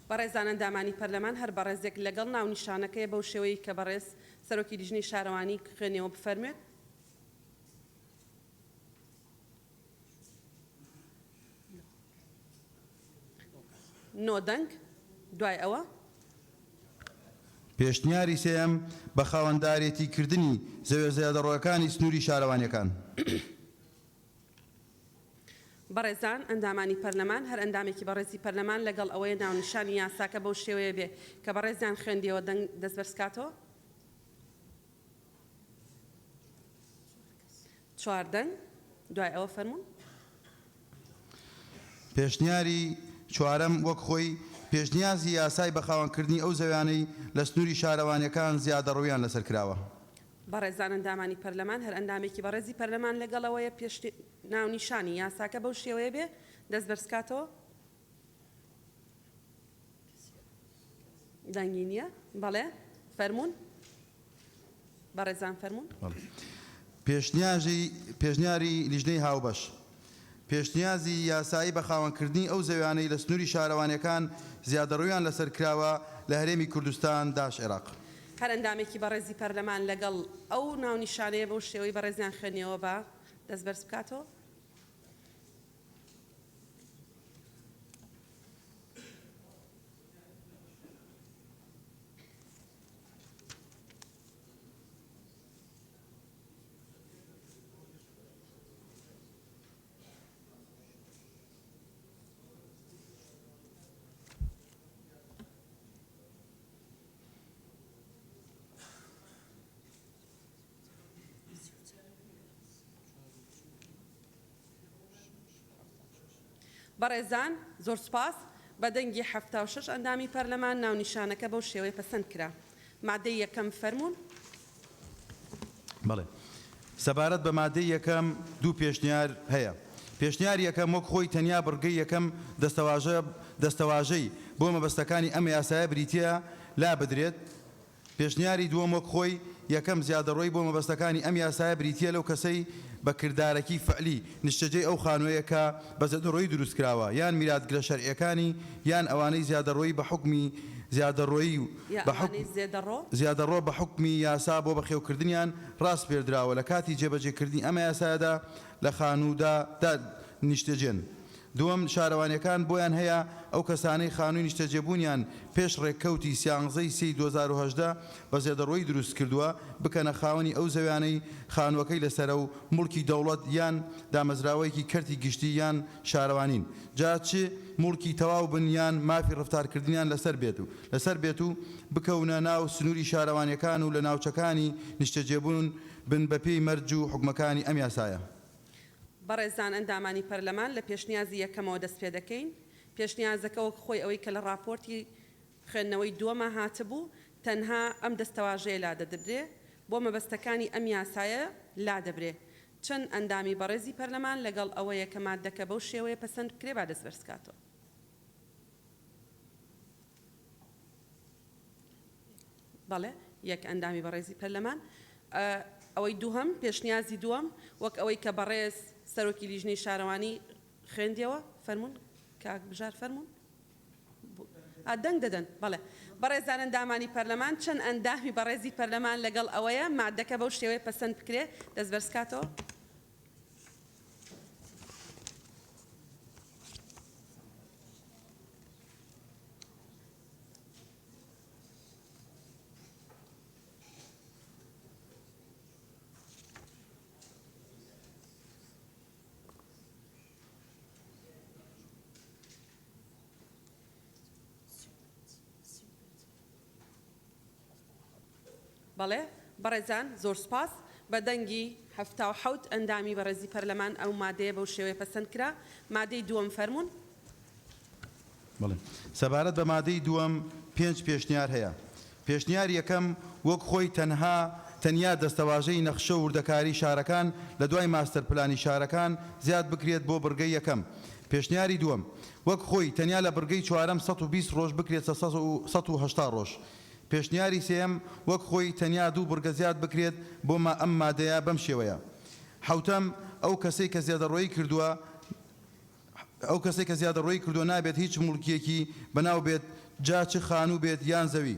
[SPEAKER 1] بەڕێزان ئەندامانی پەرلەمان هەر بەڕێزێک لەگەڵ ناونیشانەکەیە بەو شێوەیەی کە بەڕێز سەرۆکی لیژنەی شارەوانی خوێنیەوە بفەرموێت. نۆ دەنگ، دوای ئەوە.
[SPEAKER 10] پێشنیاری سێیەم، بە خاوەندارێتی کردنی زەویە زیادەڕۆیەکانی سنووری شارەوانیەکان.
[SPEAKER 1] بەڕێزان ئەندامانی پەرلەمان، هەر ئەندامێکی بەڕێزی پەرلەمان لەگەڵ ئەوەیە ناونیشانی یاساکە بەو شێوەیە بێ کە بەڕێزیان خوێندیەوە دەنگ دەست بەرزکاتەوە. چوار دەنگ، دوای ئەوە فەرموون.
[SPEAKER 10] پێشنیاری چوارەم وەک خۆی، پێشنیازی یاسای بەخاوەنکردنی ئەو زەویانەی لە سنووری شارەوانییەکان زیادەڕەوییان لەسەر کراوە.
[SPEAKER 1] بەڕێزان ئەندامانی پەرلەمان، هەر ئەندامێکی بەڕێزی پەرلەمان لەگەڵ ئەوەیە پێش ناونیشانی یاساکە بەو شێوەیە بێ، دەست بەرزکاتەوە. دەنگی نییە؟ بەڵێ فەرموون. بەڕێزان فەرموون.
[SPEAKER 10] بەڵێ. پێشنیاژی پێشنیاری لیژنەی هاوبەش. پێشنیازی یاسایی بە خاوەنکردنی ئەو زەویانەی لە سنووری شارەوانییەکان زیادەڕۆییان لەسەر کراوە لە هەرێمی کوردستان داش عێراق.
[SPEAKER 1] هەر ئەندامێکی بەڕێزی پەرلەمان لەگەڵ ئەو ناونیشانەیە بەو شێوەی بەڕێزیان خوێندنیەوە با دەست بەرز بکاتەوە. بەڕێزان زۆر سوپاس. بە دەنگی 76 ئەندامی پەرلەمان ناونیشانەکە بەو شێوەیە پەسەند کرا. مادەی یەکەم فەرموون.
[SPEAKER 10] بەڵێ. سەبارەت بە مادەی یەکەم دوو پێشنیار هەیە. پێشنیاری یەکەم وەک خۆی تەنیا بڕگەی یەکەم دەستەواژە دەستەواژەی بۆ مەبەستەکانی ئەم یاسایە بریتییە لابدرێت. پێشنیاری دووەم وەک خۆی، یەکەم، زیادەڕۆیی بۆ مەبەستەکانی ئەم یاسایە بریتییە لەو کەسەی بە کردارەکی، فعلی، نیشتەجێی ئەو خانووەیە کە بە زێدەڕۆیی دروستکراوە یان میراتگرە شەرعییەکانی یان ئەوانەی زیادەڕۆیی بە حوکمی زیادەڕۆیی و
[SPEAKER 1] یا
[SPEAKER 10] بە حوکم
[SPEAKER 1] ئەوانەی زێدەڕۆ.
[SPEAKER 10] زیادەڕۆ بە حوکمی یاسا بۆ بەخێوکردنیان ڕاسپێردراوە لە کاتی جێبەجێکردنی ئەم یاسایەدا لە خانوودا دا نیشتەجێن. دووەم، شارەوانییەکان بۆیان هەیە ئەو کەسانەی خانووی نیشتەجێبوونیان پێش ڕێککەوتی سیانزە ی سێی 2018 بە زێدەڕۆیی دروستکردووە، بکەنە خاوەنی ئەو زەویانەی خانووەکەی لەسەرە و موڵکی دەوڵەت یان دامەزراوەیەکی کەرتی گشتی یان شارەوانین جا چ موڵکی تەواو بن یان مافی ڕەفتارکردنیان لەسەر بێت و لەسەر بێت و بکەونە ناو سنووری شارەوانییەکان و لە ناوچەکانی نیشتەجێبوون بن بەپێی مەرج و حوکمەکانی ئەم یاسایە.
[SPEAKER 1] بەڕێزان ئەندامانی پەرلەمان لە پێشنیازی یەکەمەوە دەست پێدەکەین. پێشنیازەکە وەک خۆی ئەوەی کە لە ڕاپۆرتی خوێندنەوەی دووەما هاتبوو تەنها ئەم دەستەواژەیە لادەدبرێ بۆ مەبەستەکانی ئەم یاسایە لادەبرێ. چەند ئەندامی بەڕێزی پەرلەمان لەگەڵ ئەوەیە کە ماددەکە بەو شێوەیە پەسەند بکرێ با دەست بەرزکاتەوە. بەڵێ یەک ئەندامی بەڕێزی پەرلەمان. ئەوەی دووهەم، پێشنیازی دووەم، وەک ئەوەی کە بەڕێز سەرۆکی لیژنەی شارەوانی خوێندیەوە، فەرموون کاک بژار فەرموون. دەنگ دەدەن، بەڵێ. بەڕێزان ئەندامانی پەرلەمان، چەند ئەندامی بەڕێزی پەرلەمان لەگەڵ ئەوەیە مادەکە بەو شێوەیە پەسەند بکرێ، دەست بەرزکاتەوە. بەڵێ بەڕێزان زۆر سوپاس. بە دەنگی 77 ئەندامی بەڕێزی پەرلەمان ئەو مادەیە بەو شێوەیە پەسەند کرا. مادەی دووەم فەرموون.
[SPEAKER 10] بەڵێ. سەبارەت بە مادەی دووەم پێنج پێشنیار هەیە. پێشنیاری یەکەم، وەک خۆی تەنها تەنیا دەستەواژەی نەخشە و وردەکاری شارەکان لە دوای ماستەر پلانی شارەکان زیاد بکرێت بۆ بڕگەی یەکەم. پێشنیاری دووەم، وەک خۆی تەنیا لە بڕگەی چوارەم 120 ڕۆژ بکرێتە 180 ڕۆژ. پێشنیاری سێیەم، وەک خۆی تەنیا دوو بڕگە زیاد بکرێت بۆ ئەم مادەیە بەم شێوەیە. حەوتەم، ئەو کەسەی کە زێدەڕۆیی کردووە، ئەو کەسەی کە زیادەڕۆیی کردووە نابێت هیچ موڵکیەکی بەناو بێت جا چ خانوو بێت یان زەوی.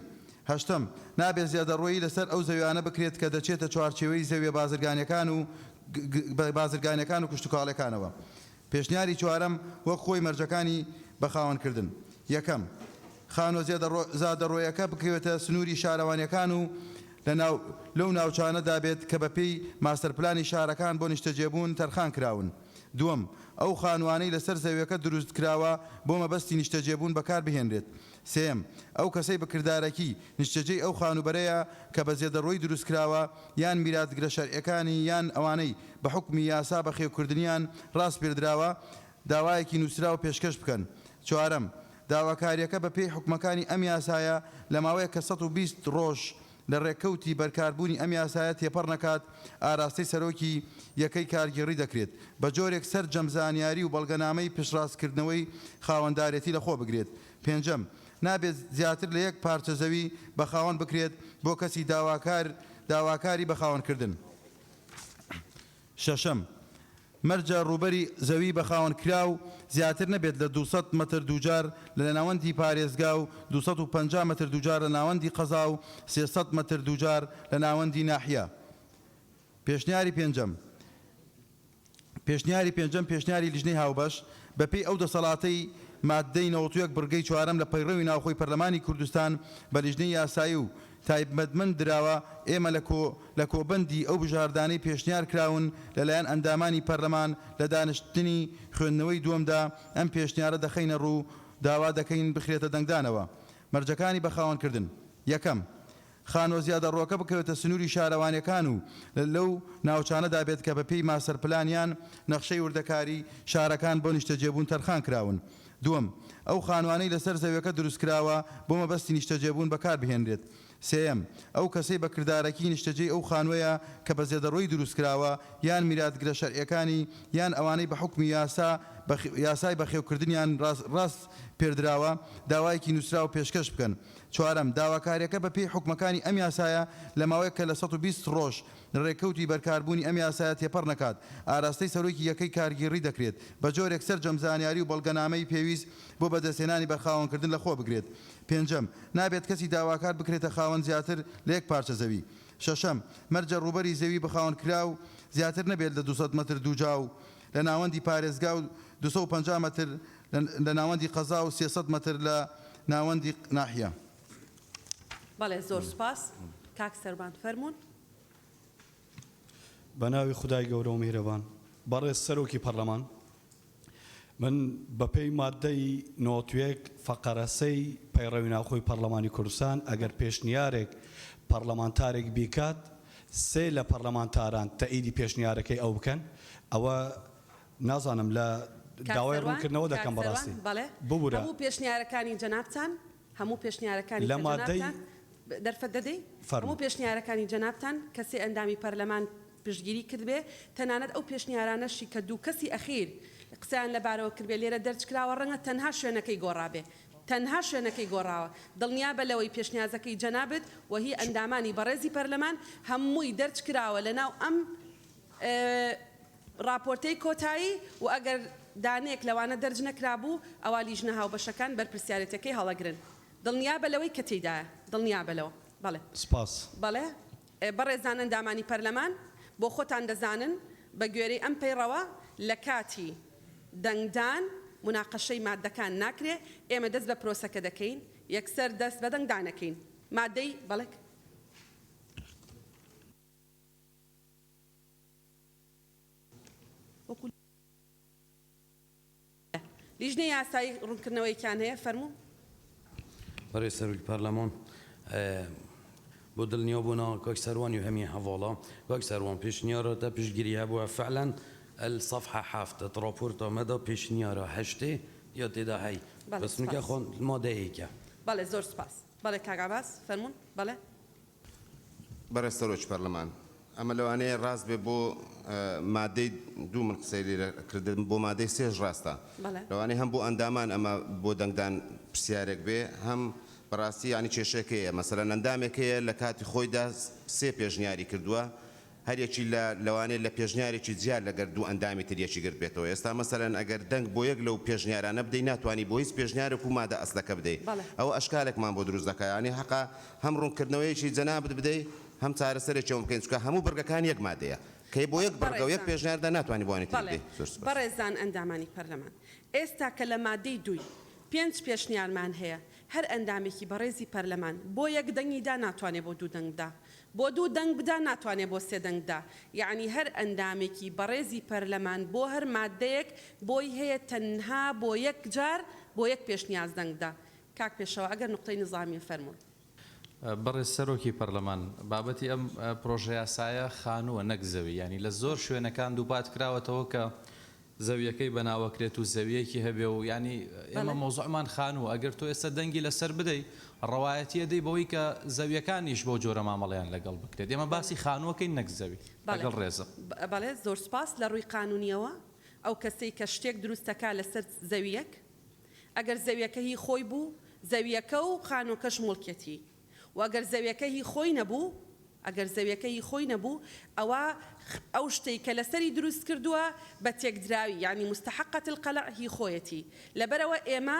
[SPEAKER 10] هەشتەم، نابێت زیادەڕۆیی لەسەر ئەو زەویانە بکرێت کە دەچێتە چوارچێوەی زەویە بازرگانیەکان و بازرگانیەکان و کشتوکاڵیەکانەوە. پێشنیاری چوارەم، وەک خۆی مەرجەکانی بەخاوەنکردن. یەکەم، خانووە زادەڕۆیەکە بکەوێتە سنووری شارەوانیەکان و لە ناو لەو ناوچانەدا بێت کە بەپێی ماستەرپلانی شارەکان بۆ نیشتەجێبوون تەرخان کراون. دووەم، ئەو خانووانەی لەسەر زەویەکە دروستکراوە بۆ مەبەستی نیشتەجێبوون بەکاربهێنرێت. سێیەم، ئەو کەسەی بە کردارەکی نیشتەجێی ئەو خانووبەرەیە کە بە زێدەڕۆیی دروستکراوە یان میراتگرە شەرعیەکانی یان ئەوانەی بە حوکمی یاسا بەخێوکردنیان ڕاسپێردراوە داوایەکی نووسراو پێشکەش بکەن. چوارەم، داواکاریەکە بە پێی حوکمەکانی ئەم یاسایە لە ماوەیەک کە 120 ڕۆژ. لە ڕێککەوتی بەرکاربوونی ئەم یاسایە تێپەڕ نەکات، ئاراستەی سەرۆکی یەکەی کارگێڕی دەکرێت، بە جۆرێک سەرجەم زانیاری و بەڵگەنامەی پشتڕاستکردنەوەی خاوەندارێتی لەخۆ بگرێت. پێنجەم، نابێت زیاتر لە یەک پارچە زەوی بە خاوەن بکرێت بۆ کەسی داواکار داواکاری بەخاوەنکردن. شەشەم، مەرجە ڕووبەری زەوی بەخاوەنکراو زیاتر نەبێت لە 200 مەتر دووجار لە ناوەندی پارێزگا و 250 مەتر دووجار لە ناوەندی قەزا و 300 مەتر دووجار لە ناوەندی ناحیە. پێشنیاری پێنجەم، پێشنیاری پێنجەم، پێشنیاری لیژنەی هاوبەش، بەپێی ئەو دەسەڵاتەی ماددەی 91 بڕگەی چوارەم لە پەیڕەوی ناوخۆی پەرلەمانی کوردستان بە لیژنەی یاسایی و تایبمەتمەند دراوە، ئێمە لە کۆ لە کۆبەندی ئەو بژاردانەی پێشنیار کراون لە لایەن ئەندامانی پەرلەمان لە دانیشتنی خوێندنەوەی دووەمدا ئەم پێشنیارە دەخەینە ڕوو داوا دەکەین بخرێتە دەنگدانەوە. مەرجەکانی بەخاوەنکردن، یەکەم، خانووە زیادەڕۆکە بکەوێتە سنووری شارەوانییەکان و لەو ناوچانەدا بێت کە بەپێی ماستەرپلان یان نەخشەی وردەکاری شارەکان بۆ نیشتەجێبوون تەرخان کراون. دووەم، ئەو خانووانەی لەسەر زەویەکە دروستکراوە بۆ مەبەستی نیشتەجێبوون بەکاربهێنرێت. سێیەم، ئەو کەسەی بە کردارەکی نیشتەجێی ئەو خانووەیە کە بە زێدەڕۆیی دروستکراوە یان میراتگرە شەرعیەکانی یان ئەوانەی بە حوکمی یاسا یاسای بەخێوکردنیان ڕاسپێردراوە داوایەکی نووسراو پێشکەش بکەن. چوارەم، داواکاریەکە بە پێی حوکمەکانی ئەم یاسایە لە ماوەیەک کە لە 120 ڕۆژ لە ڕێکەوتی بەرکاربوونی ئەم یاسایە تێپەڕ نەکات ئاراستەی سەرۆکی یەکەی کارگێڕی دەکرێت بە جۆرێک سەرجەم زانیاری و بەڵگەنامەی پێویست بۆ بەدەستهێنانی بەرخاوەنکردن لە خۆ بگرێت. پێنجەم، نابێت کەسی داواکار بکرێتە خاوەن زیاتر لە یەک پارچە زەوی. شەشەم، مەرجە ڕووبەری زەوی بەخاوەنکراو زیاتر نەبێت لە 200 مەتر دووجا و لە ناوەندی پارێزگا و 250 مەتر لە ناوەندی قەزا و 300 مەتر لە ناوەندی ناحیە.
[SPEAKER 1] بەڵێ زۆر سوپاس. کاک سەروان فەرموون.
[SPEAKER 11] بە ناوی خودای گەورە و میهرەبان. بەڕێز سەرۆکی پەرلەمان، من بە پێی ماددەی 91 فەقەرە سێی پەیڕەوی ناوخۆی پەرلەمانی کوردستان ئەگەر پێشنیارێک پەرلەمانتارێک بیکات سێ لە پەرلەمانتاران تەئیدی پێشنیارەکەی ئەو بکەن ئەوە نازانم لە
[SPEAKER 1] کاک
[SPEAKER 11] داوای
[SPEAKER 1] سەروان،
[SPEAKER 11] ڕوونکردنەوە
[SPEAKER 1] کاک
[SPEAKER 11] دەکەم
[SPEAKER 1] سەروان،
[SPEAKER 11] بەڕاستی
[SPEAKER 1] بەڵێ
[SPEAKER 11] ببورە.
[SPEAKER 1] هەموو پێشنیارەکانی جەنابتان هەموو پێشنیارەکانی
[SPEAKER 11] لە
[SPEAKER 1] کە
[SPEAKER 11] مادەی
[SPEAKER 1] جەنابتان دەرفەت دەدەی؟
[SPEAKER 11] فەرموو.
[SPEAKER 1] هەموو پێشنیارەکانی جەنابتان کە سێ ئەندامی پەرلەمان پشتگیری کردبێ، تەنانەت ئەو پێشنیارانەشی کە دوو کەسی ئەخیر قسەیان لەبارەوە کردبێ لێرە دەرج کراوە ڕەنگە تەنها شوێنەکەی گۆڕابێ تەنها شوێنەکەی گۆڕاوە دڵنیابە لەوەی پێشنیازەکەی جەنابت و هی ئەندامانی بەڕێزی پەرلەمان هەمووی دەرج کراوە لەناو ئەم ڕاپۆرتەی کۆتایی و ئەگەر دانەیەک لەوانە دەرج نەکرابوو ئەوا لیژنە هاوبەشەکان بەرپرسیارێتیەکەی هەڵەگرن. دڵنیابە لەوەی کە تێیدایە. دڵنیابە لەوە. بەڵێ.
[SPEAKER 11] سپاس.
[SPEAKER 1] بەڵێ. بەڕێزان ئەندامانی پەرلەمان، بۆ خۆتان دەزانن بە گوێرەی ئەم پەیڕەوە لە کاتی دەنگدان موناقەشەی ماددەکان ناکرێ، ئێمە دەست بە پرۆسەکە دەکەین، یەکسەر دەست بە دەنگدان ئەکەین. ماددەی، بەڵێ. وەکو لیژنەی یاسایی ڕوونکردنەوەیەکیان هەیە، فەرموو.
[SPEAKER 6] بەڕێز سەرۆکی پەرلەمان، بۆ دڵنیابوونا کاک سەروان و هەمی هەڤاڵا، کاک سەروان پێشنیارا تە پشتگیری هەبووە فعلا الصفحە حەفت ڕاپۆرتا مەدا پێشنیارا هەشتێ یا تێدا هەی
[SPEAKER 1] بەڵێ
[SPEAKER 6] بەس نوکە
[SPEAKER 1] سوپاس.
[SPEAKER 6] خۆ مادەیەکە.
[SPEAKER 1] بەڵێ زۆر سوپاس. بەڵێ کاک عەباس فەرموون. بەڵێ.
[SPEAKER 12] بەڕێز سەرۆکی پەرلەمان، ئەمە لەوانەیە ڕاست بێ بۆ مادەی دوو من قسەی لێرە کردم بۆ مادەی سێش ڕاستە. لەوانەیە هەم بۆ ئەندامان ئەمە بۆ دەنگدان پرسیارێک بێ هەم بەڕاستی یانی کێشەیەک هەیە مەسەلەن ئەندامێک هەیە لە کاتی خۆیدا سێ پێشنیاری کردووە هەر یەکی لە لەوانەیە لە پێشنیارێکی جیا لەگەر دوو ئەندامی تر یەکی گرتبێتەوە ئێستا مەسەلەن ئەگەر دەنگ بۆ یەک لەو پێشنیارانە بدەی ناتوانی بۆ هیچ پێشنیارێک و مادە ئەسلەکە بدەی ئەوە ئەشکالێکمان بۆ دروست دەکا یانی هەقە هەم ڕوونکردنەوەیەکی جەنابت بدەی هەم چارەسەرێکی ئەوە بکەین چونکە هەموو بڕگەکان یەک مادەیە کەی بۆ یەک بڕگە و یەک
[SPEAKER 1] بەڕێزان
[SPEAKER 12] پێشنیاردا ناتوانی بۆ ئەوانی تری
[SPEAKER 1] بەڵێ
[SPEAKER 12] بدەی زۆر سوپاس.
[SPEAKER 1] بەڕێزان ئەندامانی پەرلەمان ئێستا کە لە مادەی دووی پێنج پێشنیارمان هەیە هەر ئەندامێکی بەڕێزی پەرلەمان بۆ یەک دەنگی دا ناتوانێ بۆ دوو دەنگ بدا بۆ دوو دەنگ بدا ناتوانێ بۆ سێ دەنگ بدا یەعنی هەر ئەندامێکی بەڕێزی پەرلەمان بۆ هەر ماددەیەک بۆی هەیە تەنها بۆ یەک جار بۆ یەک پێشنیاز دەنگ بدا کاک پێشەوا ئەگەر نوقتەی نزامیە فەرموون.
[SPEAKER 13] بەڕێز سەرۆکی پەرلەمان، بابەتی ئەم پرۆژەیاسایە خانووە نەک زەوی، یانی لە زۆر شوێنەکان دووپات کراوەتەوە کە. زەویەکەی بەناوەکرێت و زەویەکی هەبێ و یانی ئێمە مەوزوعمان خانووە ئەگەر تۆ ئێستا دەنگی لەسەر بدەی ڕەوایەتی ئەدەی بەوەی کە زەویەکانیش بەو جۆرە مامەڵەیان لەگەڵ بکرێت ئێمە باسی خانووەکەین نەک زەوی لەگەڵ ڕێزم.
[SPEAKER 1] بەڵێ زۆر سوپاس لە ڕووی قانونیەوە ئەو کەسەی کە شتێک دروست دەکات لەسەر زەویەک ئەگەر زەویەکە هی خۆی بوو زەویەکە و خانووەکەش موڵکیەتی و ئەگەر زەویەکە هی خۆی نەبوو ئەگەر زەویەکە هی خۆی نەبوو ئەوا ئەو شتەی کە لەسەری دروست کردووە بە تێکدراوی یانی مستحقە القلع هی خۆیەتی لەبەرئەوە ئێمە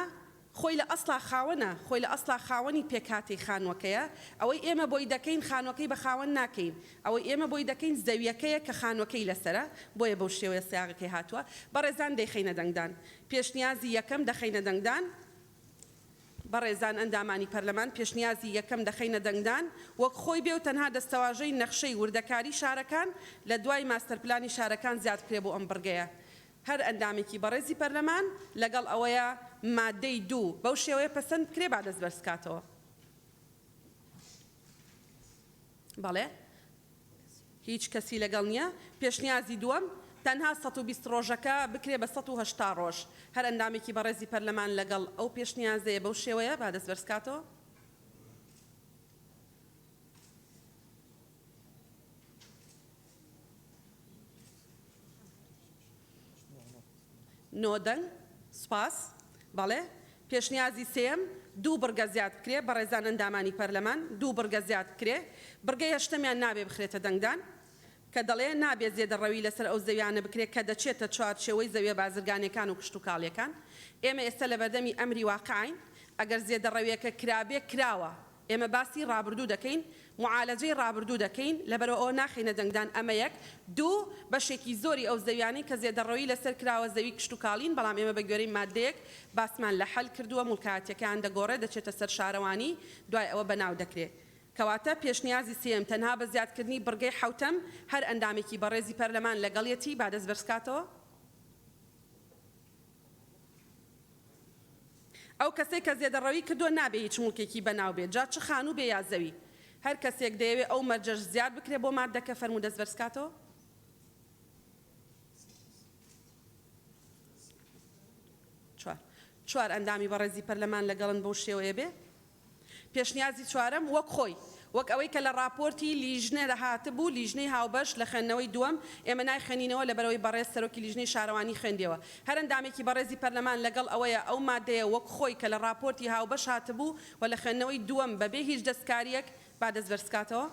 [SPEAKER 1] خۆی لە ئەسڵا خاوەنە، خۆی لە ئەسڵا خاوەنی پێکهاتەی خانووەکەیە، ئەوەی ئێمە بۆی دەکەین خانووەکەی بە خاوەن ناکەین، ئەوەی ئێمە بۆی دەکەین زەویەکەیە کە خانووەکەی لەسەرە، بۆیە بەو شێوەیە سیاغەکەی هاتووە. بەڕێزان دەیخەینە دەنگدان. پێشنیازی یەکەم دەخەینە دەنگدان. بەڕێزان ئەندامانی پەرلەمان پێشنیازی یەکەم دەخەینە دەنگدان وەک خۆی بێ و تەنها دەستەواژەی نەخشەی وردەکاری شارەکان لە دوای ماستەرپلانی شارەکان زیاد بکرێ بۆ ئەم بڕگەیە. هەر ئەندامێکی بەڕێزی پەرلەمان لەگەڵ ئەوەیە مادەی دوو بەو شێوەیە پەسەند بکرێ با دەست بەرز بکاتەوە. بەڵێ هیچ کەسی لەگەڵ نییە. پێشنیازی دووەم تەنها 120 ڕۆژەکە بکرێ بە 180 ڕۆژ. هەر ئەندامێکی بەڕێزی پەرلەمان لەگەڵ ئەو پێشنیازەیە بەو شێوەیە با دەست بەرز بکاتەوە. نۆ دەنگ، سوپاس. بەڵێ. پێشنیازی سێیەم، دوو بڕگە زیاد بکرێ، بەڕێزان ئەندامانی پەرلەمان، دوو بڕگە زیاد بکرێ. بڕگەی هەشتەمیان نابێ بخرێتە دەنگدان، کە دەڵێ، نابێ زێدەڕەوی لەسەر ئەو زەویانە بکرێ کە دەچێتە چوارچێوەی زەویە بازرگانیەکان و کشتوکاڵیەکان. ئێمە ئێستا لەبەردەمی ئەمری واقعین، ئەگەر زێدەڕەویەکە کرابێ، کراوە. ئێمە باسی ڕابردوو دەکەین، موعالەجەی ڕابردوو دەکەین، لەبەرئەوە ئەوە ناخەینە دەنگدان، ئەمە یەک. دوو، بەشێکی زۆری ئەو زەویانەی کە زێدەڕەویی لەسەر کراوە زەوی کشتوکاڵین، بەڵام ئێمە بە گوێرەی ماددەیەک باسمان لە حەل کردووە، موڵکایەتیەکەیان دەگۆڕێ دەچێتە سەر شارەوانی، دوای ئەوە بەناو دەکرێ. کەواتە پێشنیازی سێیەم تەنها بە زیادکردنی بڕگەی حەوتەم، هەر ئەندامێکی بەڕێزی پەرلەمان لەگەڵیەتی با دەست بەرزکاتەوە. ئەو کەسەی کە زێدەڕەوی کردووە نابێ هیچ موڵکێکی بەناو بێت جا چ خانوو بێ یا زەوی. هەر کەسێک دەیەوێ ئەو مەرجەش زیاد بکرێ بۆ ماددەکە فەرموو دەست بەرزکاتەوە. چوار چوار ئەندامی بەڕێزی پەرلەمان لەگەڵن بەو شێوەیە بێ. پێشنیازی چوارەم، وەک خۆی، وەک ئەوەی کە لە ڕاپۆرتی لیژنە هاتبوو، لیژنەی هاوبەش لە خوێندنەوەی دووەم، ئێمە نایخوێنینەوە لەبەرئەوەی بەڕێز سەرۆکی لیژنەی شارەوانی خوێندیەوە. هەر ئەندامێکی بەڕێزی پەرلەمان لەگەڵ ئەوەیە ئەو مادەیە وەک خۆی کە لە ڕاپۆرتی هاوبەش هاتبوو و لە خوێندنەوەی دووەم بەبێ هیچ دەستکارییەک با دەست بەرزکاتەوە.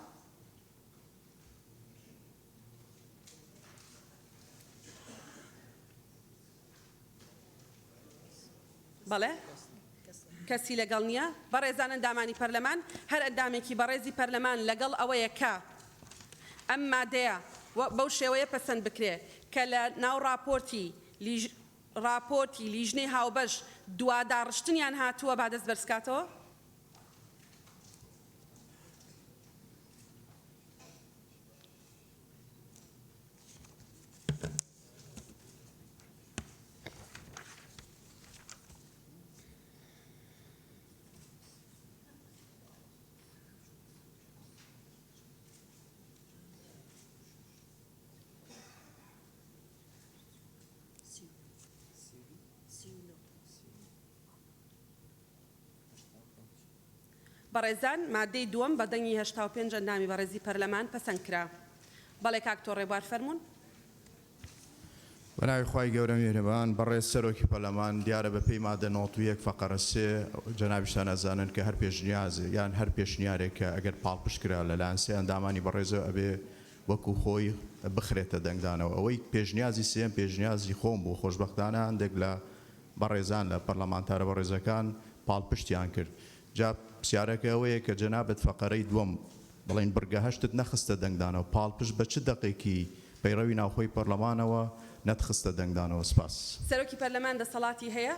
[SPEAKER 1] بەڵێ کەسی لەگەڵ نییە. بەڕێزان ئەندامانی پەرلەمان، هەر ئەندامێکی بەڕێزی پەرلەمان لەگەڵ ئەوەیە کە ئەم مادەیە بەو شێوەیە پەسەند بکرێ کە لە ناو ڕاپۆرتی ڕاپۆرتی لیژنەی هاوبەش دوا داڕشتنیان هاتووە با دەست بەرزکاتەوە. بەڕێزان مادەی دووەم بە دەنگی 85 ئەندامی بەڕێزی پەرلەمان پەسەند کرا. بەڵێ کاک تۆ ڕێبوار فەرموون.
[SPEAKER 10] بەناوی خوای گەورە میهرەبان بەڕێز سەرۆکی پەرلەمان دیارە بە پێی مادە 91 فەقەرە سێ جەنابیشتان ئەزانن کە هەر پێشنیازێ یان هەر پێشنیارێک کە ئەگەر پاڵپشت کرا لە لایەن سێ ئەندامانی بەڕێزەوە ئەبێ وەکو خۆی بخرێتە دەنگدانەوە ئەوەی پێشنیازی سێیەم پێشنیازی خۆم بوو خۆشبەختانە هەندێک لە بەڕێزان لە پەرلەمانتارە بەڕێزەکان پاڵپشتیان کرد جا پرسیارەکە ئەوەیە کە جەنابت فەقەرەی دووەم بڵێین بڕگە هەشتت نەخستە دەنگدانەوە، پاڵپشت بە چ دەقێکی پەیڕەوی ناوخۆی پەرلەمانەوە نەتخستە دەنگدانەوە؟ سپاس.
[SPEAKER 1] سەرۆکی پەرلەمان دەسەڵاتی هەیە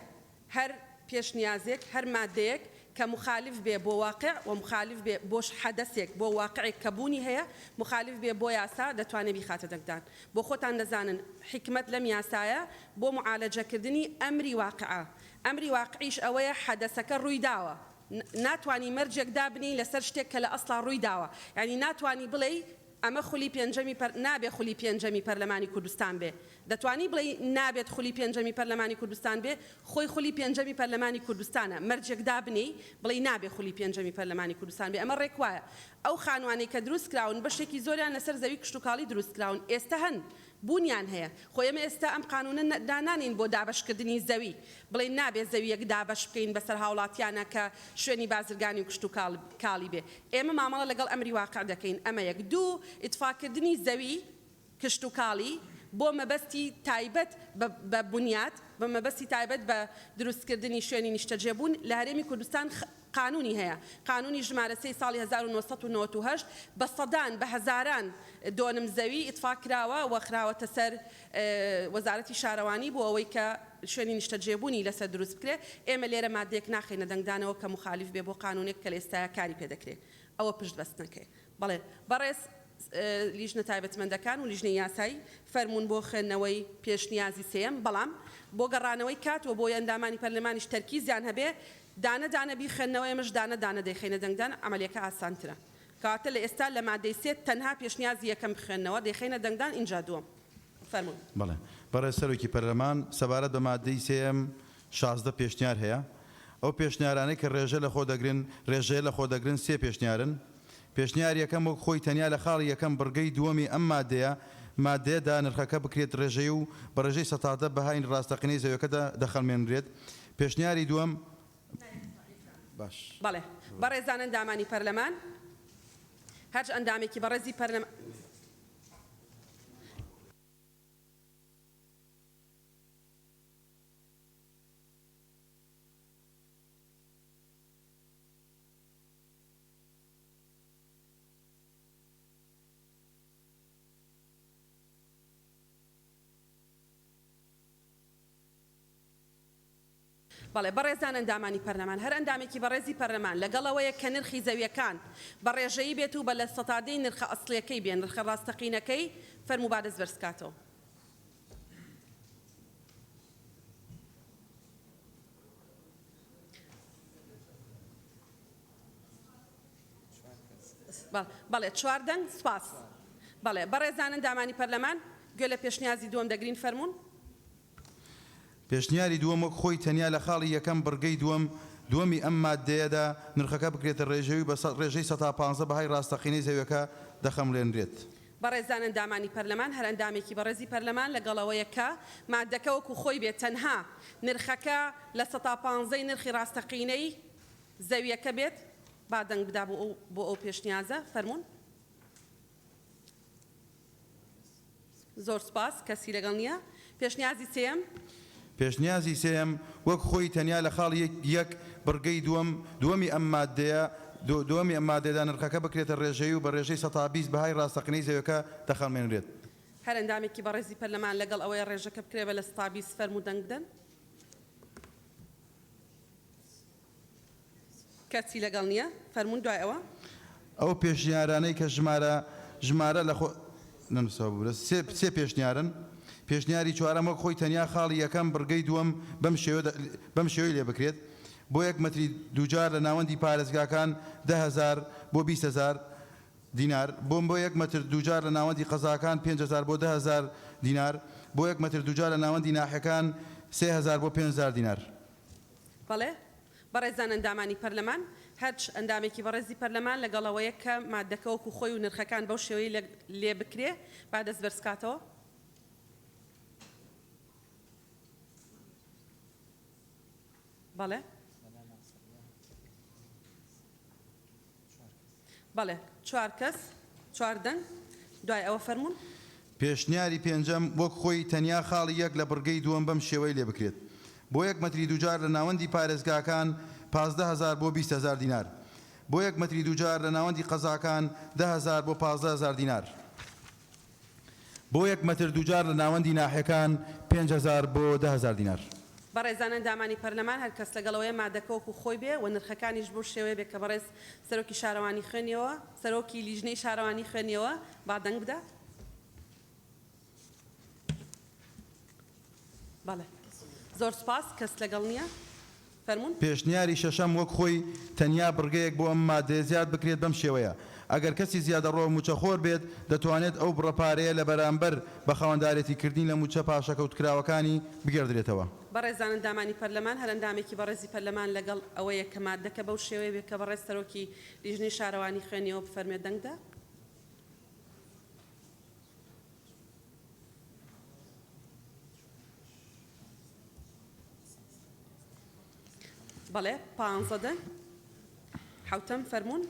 [SPEAKER 1] هەر پێشنیازێک، هەر ماددەیەک کە موخالف بێ بۆ واقع و موخالف بێ بۆ حەدەسێک، بۆ واقعێک کە بوونی هەیە، موخالف بێ بۆ یاسا، دەتوانێ بیخاتە دەنگدان. بۆ خۆتان دەزانن حیکمەت لەم یاسایە بۆ موعالەجەکردنی ئەمری واقعە. ئەمری واقعیش ئەوەیە حەدەسەکە ڕوویداوە. ناتوانی مەرجێک دابنێی لەسەر شتێک کە لە ئەسڵا ڕووی داوە. یانی ناتوانی بڵێی. ئەمە خولی پێنجەمی پەر نابێ خولی پێنجەمی پەرلەمانی کوردستان بێ. دەتوانی بڵێی نابێت خولی پێنجەمی پەرلەمانی کوردستان بێ؟ خۆی خولی پێنجەمی پەرلەمانی کوردستانە. مەرجێک دابنێی بڵێی نابێ خولی پێنجەمی پەرلەمانی کوردستان بێ ئەمە ڕێک وایە. ئەو خانوانەی کە دروست کراون بەشێکی زۆریان لەسەر زەوی کشتوکاڵی دروست کراون ئێستە هەن بوونیان هەیە. خۆ ئێمە ئێستا ئەم قانوونە دانانێین بۆ دابەشکردنی زەوی، بڵێین نابێ زەوییەک دابەش بکەین بەسەر هاوڵاتیانا کە شوێنی بازرگانی و کشتوکاڵی بێ. ئێمە مامەڵە لەگەڵ ئەمری واقع دەکەین، ئەمە یەک. دوو، ئیتفاکردنی زەوی کشتوکاڵی بۆ مەبەستی تایبەت بە بونیاد، بە مەبەستی تایبەت بە دروستکردنی شوێنی نیشتەجێبوون لە هەرێمی کوردستان قانوونی هەیە، قانوونی ژمارە سێی ساڵی 1998 بە سەدان، بە هەزاران دۆنم زەوی ئیتفاق کراوە و خراوەتە سەر وەزارەتی شارەوانی بۆ ئەوەی کە شوێنی نیشتەجێبوونی لەسەر دروست بکرێ، ئێمە لێرە ماددەیەک ناخەینە دەنگدانەوە کە موخالیف بێ بۆ قانوونێک کە لە ئێستایا کاری پێ دەکرێ. ئەوە پشت بەستنەکەیە. بەڵێ بەڕێز لیژنە تایبەتمەندەکان و لیژنەی یاسایی فەرموون بۆ خوێندنەوەی پێشنیازی سێیەم، بەڵام بۆ گەڕانەوەی کات و بۆی ئەندامانی پەرلەمانیش تەرکیزیان هەبێ دانە دانە بیخوێننەوە ئێمەش دانە دانە دەیخەینە دەنگدان عەمەلیەکە ئاسانترە. کەواتە لە ئێستا لە مادەی سێ تەنها پێشنیازی یەکەم بخوێننەوە دەیخەینە دەنگدان ئینجا دووەم. فەرموون.
[SPEAKER 10] بەڵێ بەڕێز سەرۆکی پەرلەمان، سەبارەت بە مادەی سێیەم 16 پێشنیار هەیە. ئەو پێشنیارانەی کە ڕێژە لە خۆ دەگرن، ڕێژەیە لە خۆ دەگرن سێ پێشنیارن. پێشنیار یەکەم وەک خۆی تەنیا لە خاڵی یەکەم بڕگەی دووەمی ئەم مادەیە مادەیە دا نرخەکە بکرێت ڕێژەیی و بە ڕێژەی 10% بەهای ڕاستەقینەی زەویەکە دەخەڵمێنرێت. پێشنیاری دووەم باش.
[SPEAKER 1] بەڵێ بەڕێزان ئەندامانی پەرلەمان، هەرچ ئەندامێکی بەڕێزی پەرلەمان. بەڵێ بەڕێزان ئەندامانی پەرلەمان، هەر ئەندامێکی بەڕێزی پەرلەمان لەگەڵ ئەوەیە کە نرخی زەویەکان بە ڕێژەیی بێت و بە لە سەتا دەی نرخە ئەسڵیەکەی بێ، نرخە ڕاستەقینەکەی، فەرموو با دەست بەرز کاتەوە. بەڵێ چوار دەنگ، سوپاس. بەڵێ بەڕێزان ئەندامانی پەرلەمان، گوێ لە پێشنیازی دووەم دەگرین، فەرموون.
[SPEAKER 10] پێشنیاری دووەم وەک خۆی تەنیا لە خاڵی یەکەم بڕگەی دووەم دووەمی ئەم ماددەیەدا نرخەکە بکرێتە ڕێژەوی بە ڕێژەی سەتا پانزە بەهای ڕاستەقینەی زەویەکە دەخەمڵێنرێت.
[SPEAKER 1] بەڕێزان ئەندامانی پەرلەمان، هەر ئەندامێکی بەڕێزی پەرلەمان لەگەڵ ئەوەیە کە ماددەکە وەکو خۆی بێت تەنها نرخەکە لە سەتا پانزەی نرخی ڕاستەقینەی زەویەکە بێت با دەنگ بدا بۆ ئەو پێشنیازە. فەرموون. زۆر سوپاس، کەسی لەگەڵ نییە. پێشنیازی سێیەم.
[SPEAKER 10] پێشنیازی سێیەم، وەک خۆی تەنیا لە خاڵی یەک یەک بڕگەی دووەم دووەمی ئەم ماددەیە دووەمی ئەم ماددەیەدا نرخەکە بکرێتە ڕێژەیی و بە ڕێژەی 20% بەهای ڕاستەقینەی زەویەکە دەخەڵمێنرێت.
[SPEAKER 1] هەر ئەندامێکی بەڕێزی پەرلەمان لەگەڵ ئەوەیە ڕێژەکە بکرێ بە 20% فەرموو دەنگ بدەن. کەسی لەگەڵ نییە؟ فەرموون دوای ئەوە.
[SPEAKER 10] ئەو پێشنیارانەی کە ژمارە ژمارە لە خۆ نەنووسراوە ببورە سێ سێ پێشنیارن پێشنیاری چوارەم وەک خۆی تەنیا خاڵی یەکەم بڕگەی دووەم بەم شێوە بەم شێوەی لێ بکرێت بۆ یەک مەتری دووجار لە ناوەندی پارێزگاکان 10,000 بۆ 20,000 دینار بۆ بۆ یەک مەتر دووجار لە ناوەندی قەزاکان 5,000 بۆ 10,000 دینار بۆ یەک مەتر دووجار لە ناوەندی ناحیەکان 3,000 بۆ 5,000 دینار.
[SPEAKER 1] بەڵێ بەڕێزان ئەندامانی پەرلەمان، هەرچ ئەندامێکی بەڕێزی پەرلەمان لەگەڵ ئەوەیە کە ماددەکە وەکو خۆی و نرخەکان بەو شێوەیەی لێ بکرێ با دەست بەرز کاتەوە. بەڵێ. بەڵێ چوار کەس، چوار دەنگ، دوای ئەوە فەرموون.
[SPEAKER 10] پێشنیاری پێنجەم، وەک خۆی تەنیا خاڵی یەک لە بڕگەی دووەم بەم شێوەی لێ بکرێت، بۆ یەک مەتری دووجار لە ناوەندی پارێزگاکان 15 هەزار بۆ 20 هەزار دینار، بۆ یەک مەتری دووجار لە ناوەندی قەزاکان 10 هەزار بۆ 15 هەزار دینار، بۆ یەک مەتر دووجار لە ناوەندی ناحیەکان 5000 بۆ 10,000 دینار.
[SPEAKER 1] بەڕێزان ئەندامانی پەرلەمان هەر کەس لەگەڵ ئەوەیە مادەکە وەکو خۆی بێ و نرخەکانیش بەو شێوەیە بێ کە بەڕێز سەرۆکی شارەوانی خوێنیەوە سەرۆکی لیژنەی شارەوانی خوێنیەوە با دەنگ بدا. بەڵێ زۆر سوپاس کەس لەگەڵ نییە. فەرموون.
[SPEAKER 10] پێشنیاری شەشەم وەک خۆی تەنیا بڕگەیەک بۆ ئەم مادەیە زیاد بکرێت بەم شێوەیە. ئەگەر کەسی زیادەڕۆ مووچەخۆر بێت دەتوانێت ئەو بڕە پارەیە لە بەرامبەر بە خاوەندارێتی کردنی لە مووچە پاشەکەوتکراوەکانی بگێڕدرێتەوە.
[SPEAKER 1] بەڕێزان ئەندامانی پەرلەمان، هەر ئەندامێکی بەڕێزی پەرلەمان لەگەڵ ئەوەیە کە ماددەکە بەو شێوەیە بێت کە بەڕێز سەرۆکی لیژنەی شارەوانی خوێنیەوە بفەرموێ دەنگ دا. بەڵێ پانزە دەنگ. حەوتەم، فەرموون.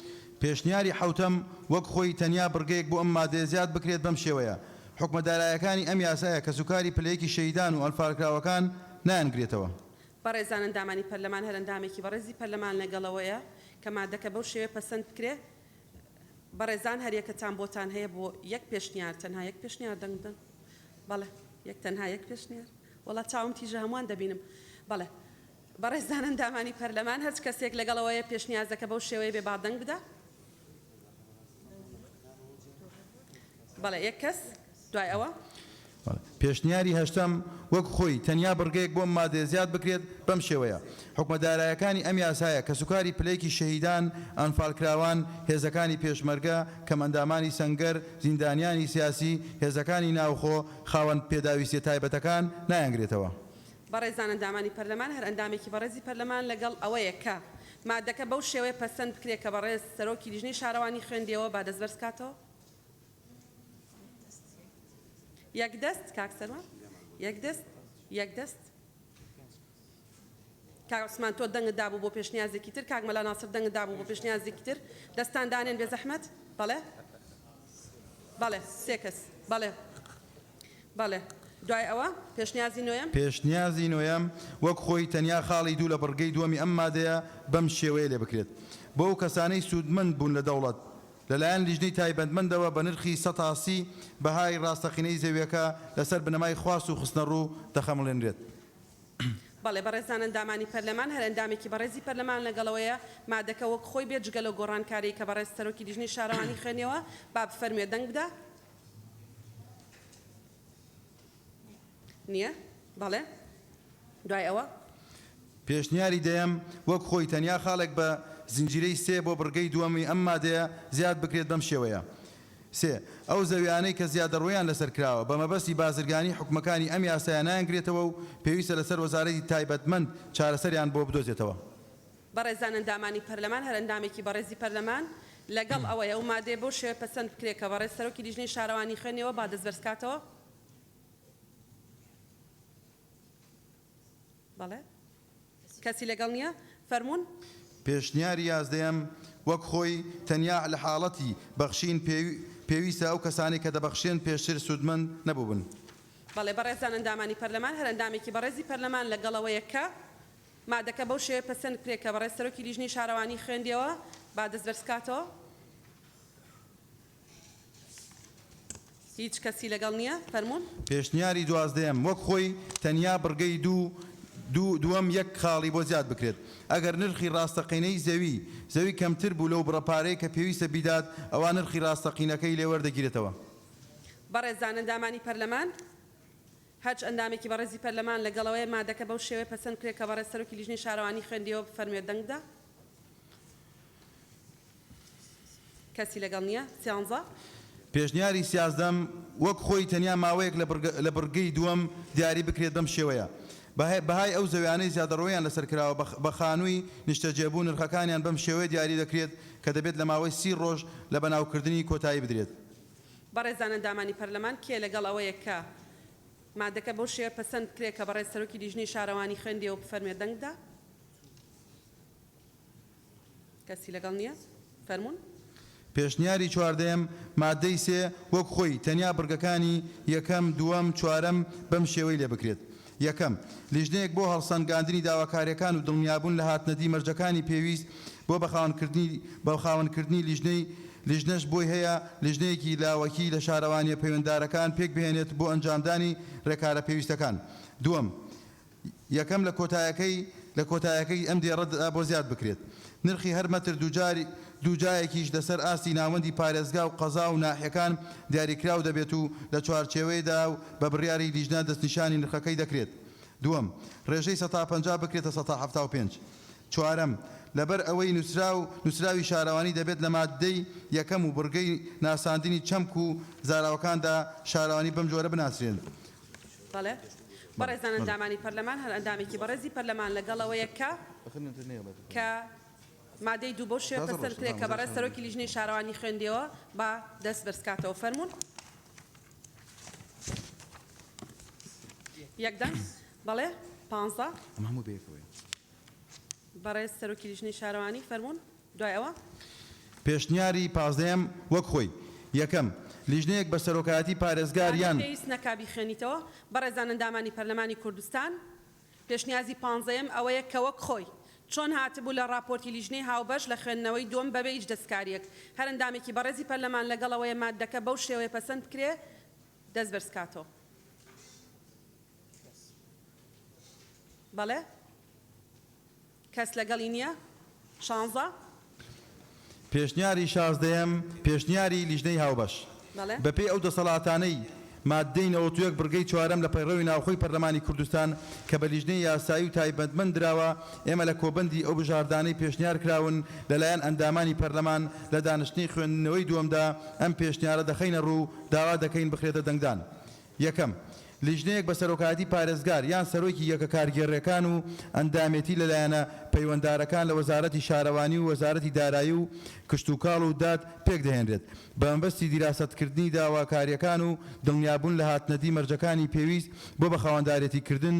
[SPEAKER 10] پێشنیاری حەوتەم، وەک خۆی تەنیا بڕگەیەک بۆ ئەم مادەیە زیاد بکرێت بەم شێوەیە، حوکمە دارایەکانی ئەم یاسایە کەسوکاری پلە یەکی شەهیدان و ئەنفالکراوەکان نایانگرێتەوە.
[SPEAKER 1] بەڕێزان ئەندامانی پەرلەمان هەر ئەندامێکی بەڕێزی پەرلەمان لەگەڵ ئەوەیە کە مادەکە بەو شێوەیە پەسەند بکرێ بەڕێزان هەریەکەتان بۆتان هەیە بۆ یەک پێشنیار تەنها یەک پێشنیار دەنگ بدەن بەڵێ یەک تەنها یەک پێشنیار وەڵا چاوم تیژە هەمووان دەبینم بەڵێ بەڕێزان ئەندامانی پەرلەمان هەرچ کەسێک لەگەڵ ئەوەیە پێشنیازەکە بەو شێوەیە بێ با دەنگ بدا. بەڵێ یەک کەس دوای ئەوە.
[SPEAKER 10] پێشنیاری هەشتەم، وەک خۆی تەنیا بڕگەیەک بۆ ئەم مادەیە زیاد بکرێت بەم شێوەیە، حوکمە دارایەکانی ئەم یاسایە کەسوکاری پلەیەکی شەهیدان، ئەنفالکراوان، هێزەکانی پێشمەرگە، کەمئەندامانی سەنگەر، زیندانیانی سیاسی، هێزەکانی ناوخۆ، خاوەن پێداویستیە تایبەتەکان نایانگرێتەوە.
[SPEAKER 1] بەڕێزان ئەندامانی پەرلەمان، هەر ئەندامێکی بەڕێزی پەرلەمان لەگەڵ ئەوەیە کە مادەکە بەو شێوەیە پەسەند بکرێ کە بەڕێز سەرۆکی لیژنەی شارەوانی خوێندیەوە با دەست بەرز کاتەوە. یەک دەست کاک سەروان یەک دەست یەک دەست کاک عوسمان تۆ دەنگت دابوو بۆ پێشنیازێکی تر کاک مەلا ناسر دەنگت دابوو بۆ پێشنیازێکی تر دەستان دانێن بێ زەحمەت بەڵێ بەڵێ سێ کەس بەڵێ بەڵێ. دوای ئەوە، پێشنیازی نۆیەم.
[SPEAKER 10] پێشنیازی نۆیەم، وەک خۆی تەنیا خاڵی دوو لە بڕگەی دووەمی ئەم مادەیە بەم شێوەیە لێ بکرێت، بۆ ئەو کەسانەی سوودمەند بوون لە دەوڵەت، لەلایەن لیژنەی تایبەتمەندەوە بە نرخی سەتا سی بەهای ڕاستەقینەی زەوییەکە لەسەر بنەمای خواست و خستنەڕوو دەخەمڵێنرێت.
[SPEAKER 1] بەڵێ بەڕێزان ئەندامانی پەرلەمان، هەر ئەندامێکی بەڕێزی پەرلەمان لەگەڵ ئەوەیە مادەکە وەک خۆی بێت جگە لەو گۆڕانکاریەی کە بەڕێز سەرۆکی لیژنەی شارەوانی خوێنیەوە، با بفەرموێ دەنگ بدا. نییە؟ بەڵێ. دوای ئەوە.
[SPEAKER 10] پێشنیاری دەیەم، وەک خۆی تەنیا خاڵێک بە زنجیرەی سێ بۆ بڕگەی دووەمی ئەم مادەیە زیاد بکرێت بەم شێوەیە، سێ. ئەو زەویانەی کە زیادەڕۆییان لەسەر کراوە بە مەبەستی بازرگانی حوکمەکانی ئەم یاسایە نایانگرێتەوە و پێویستە لەسەر وەزارەتی تایبەتمەند چارەسەریان بۆ بدۆزێتەوە.
[SPEAKER 1] بەڕێزان ئەندامانی پەرلەمان، هەر ئەندامێکی بەڕێزی پەرلەمان لەگەڵ ئەوەی ئەو مادەیە بەو شێوەیە پەسەند بکرێت کە بەڕێز سەرۆکی لیژنەی شارەوانی خوێنیەوە با دەست بەرز کاتەوە. بەڵێ کەسی لەگەڵ نییە؟ فەرموون.
[SPEAKER 10] پێشنیاری یازدەیەم، وەک خۆی، تەنیا لە حاڵەتی بەخشین پێویستە ئەو کەسانەی کە دەبەخشرێن پێشتر سوودمەند نەبووبن.
[SPEAKER 1] بەڵێ بەڕێزان ئەندامانی پەرلەمان، هەر ئەندامێکی بەڕێزی پەرلەمان لەگەڵ ئەوەیە کە مادەکە بەو شێوەیە پەسەند بکرێت کە بەڕێز سەرۆکی لیژنەی شارەوانی خوێندیەوە، با دەست بەرز کاتەوە. هیچ کەسی لەگەڵ نییە؟ فەرموون.
[SPEAKER 10] پێشنیاری دوازدەیەم، وەک خۆی تەنیا بڕگەی دوو، دوو، دووەم یەک خاڵی بۆ زیاد بکرێت. ئەگەر نرخی ڕاستەقینەی زەوی، زەوی کەمتر بوو لەو بڕە پارەی کە پێویستە بیدات، ئەوا نرخی ڕاستەقینەکەی لێ وەردەگیرێتەوە.
[SPEAKER 1] بەڕێزان ئەندامانی پەرلەمان، هەرچ ئەندامێکی بەڕێزی پەرلەمان لەگەڵ ئەوەیە مادەکە بەو شێوەیە پەسەند بکرێت کە بەڕێز سەرۆکی لیژنەی شارەوانی خوێندیەوە بفەرموێت دەنگ بدا. کەسی لەگەڵ نییە. سیانزە.
[SPEAKER 10] پێشنیاری سیازدەم، وەک خۆی تەنیا ماوەیەک لە بڕگەی دووەم دیاری بکرێت بەم شێوەیە، بەهای ئەو زەویانەی زیادەڕۆییان لەسەر کراوە بە خانووی نیشتەجێبوون نرخەکانیان بەم شێوەیە دیاری دەکرێت کە دەبێت لە ماوەی سی ڕۆژ لە بەناوکردنی کۆتایی بدرێت.
[SPEAKER 1] بەڕێزان ئەندامانی پەرلەمان کێ لەگەڵ ئەوەیە کە مادەکە بەو شێوە پەسەند بکرێت کە بەڕێز سەرۆکی لیژنەی شارەوانی خوێندیەوە بفەرموێت دەنگ بدا؟ کەسی لەگەڵ نییە؟ فەرموون.
[SPEAKER 10] پێشنیاری چواردەیەم، ماددەی سێ وەک خۆی، تەنیا بڕگەکانی، یەکەم، دووەم، چوارەم، بەم شێوەی لێ بکرێت. یەکەم، لیژنەیەک بۆ هەڵسەنگاندنی داواکارییەکان و دڵنیابوون لە هاتنەدی مەرجەکانی پێویست بۆ بەخاوەنکردنی لیژنەی لیژنەش بۆی هەیە لیژنەیەکی لاوەکی لە شارەوانییە پەیوەنددارەکان پێکبهێنێت بۆ ئەنجامدانی رێکارە پێویستەکان. دووەم، یەکەم لە کۆتایەکەی لە کۆتایەکەی ئەم دێڕەدا بۆ زیاد بکرێت. نرخی هەر مەتر دووجار دووجایەکیش لەسەر ئاستی ناوەندی پارێزگا و قەزا و ناحیەکان دیاریکراو دەبێت و لە چوارچێوەیدا و بە بڕیاری لیژنە دەستنیشانی نرخەکەی دەکرێت. دووەم، ڕێژەی سەتا 50 بکرێتە سەتا 75. چوارەم، لەبەر ئەوەی نووسراو نووسراوی شارەوانی دەبێت لە ماددەی یەکەم و بڕگەی ناساندنی چەمک و زاراوەکاندا شارەوانی بەم جۆرە بناسرێن.
[SPEAKER 1] بەڵێ بەڕێزان ئەندامانی پەرلەمان هەر ئەندامێکی بەڕێزی پەرلەمان لەگەڵ ئەوەیە کە کە مادەی دوو بەو شێوە پەسەند کرێ کە بەڕێز سەرۆکی لیژنەی شارەوانی خوێندیەوە با دەست بەرزکاتەوە فەرموون. یەک دەنگ بەڵێ پانزە.
[SPEAKER 10] ئەمە هەموو بەیەکەوەیە.
[SPEAKER 1] بەڕێز سەرۆکی لیژنەی شارەوانی فەرموون دوای ئەوە.
[SPEAKER 10] پێشنیاری پازدەیەم وەک خۆی. یەکەم، لیژنەیەک بە سەرۆکایەتی پارێزگار یان.
[SPEAKER 1] پێویست نەکا بیخوێنیتەوە. بەڕێزان ئەندامانی پەرلەمانی کوردستان، پێشنیازی پانزەیەم ئەوەیە کە وەک خۆی، چۆن هاتبوو لە ڕاپۆرتی لیژنەی هاوبەش لە خوێندنەوەی دووەم بەبێ هیچ دەستکارییەک، هەر ئەندامێکی بەڕێزی پەرلەمان لەگەڵ ئەوەیە ماددەکە بەو شێوەیە پەسەند بکرێ، دەست بەرزکاتەوە. بەڵێ؟ کەس لەگەڵی نییە؟ شانزە.
[SPEAKER 10] پێشنیاری شازدەیەم، پێشنیاری لیژنەی هاوبەش.
[SPEAKER 1] بەڵێ.
[SPEAKER 10] بەپێی ئەو دەسەڵاتانەی ماددەی 91 بڕگەی چوارەم لە پەیڕەوی ناوخۆی پەرلەمانی کوردستان کە بە لیژنەی یاسایی و تایبەتمەند دراوە، ئێمە لە کۆبەندی ئەو بژاردانەی پێشنیار کراون لەلایەن ئەندامانی پەرلەمان لە دانیشتنی خوێندنەوەی دووەمدا ئەم پێشنیارە دەخەینە ڕوو و داوا دەکەین بخرێتە دەنگدان. یەکەم، لیژنەیەک بە سەرۆکایەتی پارێزگار یان سەرۆکی یەکە کارگێڕییەکان و ئەندامێتی لە لایەنە پەیوەندارەکان لە وەزارەتی شارەوانی و وەزارەتی دارایی و کشتوکاڵ و داد پێکدەهێنرێت بە مەبەستی دیراسەتکردنی داواکارییەکان و دڵنیابوون لە هاتنەدی مەرجەکانی پێویست بۆ بە خاوەندارێتیکردن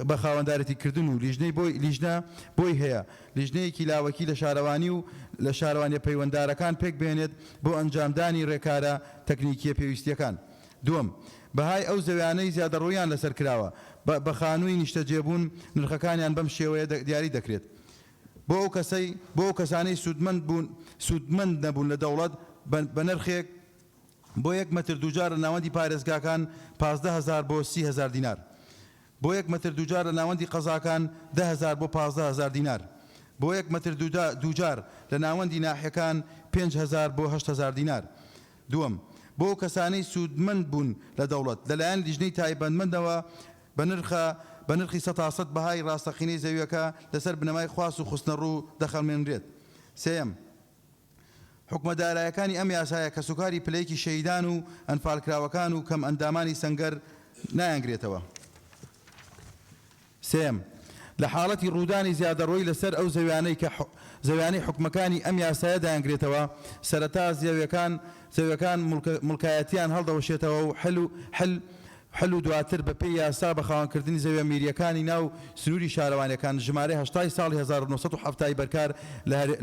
[SPEAKER 10] بە خاوەندارێتیکردن و لیژنەی بۆی لیژنە بۆی هەیە لیژنەیەکی لاوەکی لە شارەوانی و لە شارەوانیە پەیوەندارەکان پێکبهێنێت بۆ ئەنجامدانی رێکارە تەکنیکیە پێویستیەکان. دووەم، بەهای ئەو زەویانەی زیادەڕۆییان لەسەر کراوە بە بە خانووی نیشتەجێبوون نرخەکانیان بەم شێوەیە دیاری دەکرێت بۆ ئەو کەسەی بۆ ئەو کەسانەی سوودمەند بوون سوودمەند نەبوون لە دەوڵەت بە بە نرخێک بۆ یەک مەتر دووجار لە ناوەندی پارێزگاکان 15 هەزار بۆ 30 هەزار دینار بۆ یەک مەتر دووجار لە ناوەندی قەزاکان 10 هەزار بۆ 15 هەزار دینار بۆ یەک مەتر دووجار لە ناوەندی ناحیەکان 5 هەزار بۆ 8 هەزار دینار دووەم، بۆ ئەو کەسانەی سوودمەند بوون لە دەوڵەت، لەلایەن لیژنەی تایبەتمەندەوە بە نرخە بە نرخی سەتاسەد بەهای ڕاستەقینەی زەوییەکە لەسەر بنەمای خواست و خستنەڕوو دەخەڵمێنرێت. سێیەم، حوکمە دارایەکانی ئەم یاسایە کەسوکاری پلەیەکی شەهیدان و ئەنفالکراوەکان و کەمئەندامانی سەنگەر نایانگرێتەوە. سێیەم، لە حاڵەتی ڕوودانی زیادەڕۆیی لەسەر ئەو زەویانەی کە زەویانەی حوکمەکانی ئەم یاسایە دەیانگرێتەوە، سەرەتا زەویەکان زەویەکان موڵکایەتیان هەڵدەوەشێتەوە و حل و حل حل و دواتر بە پێی یاسا بە خاوەنکردنی زەویە میرییەکانی ناو سنووری شارەوانیەکان ژمارەی 80 ی ساڵی 1970 ی بەرکار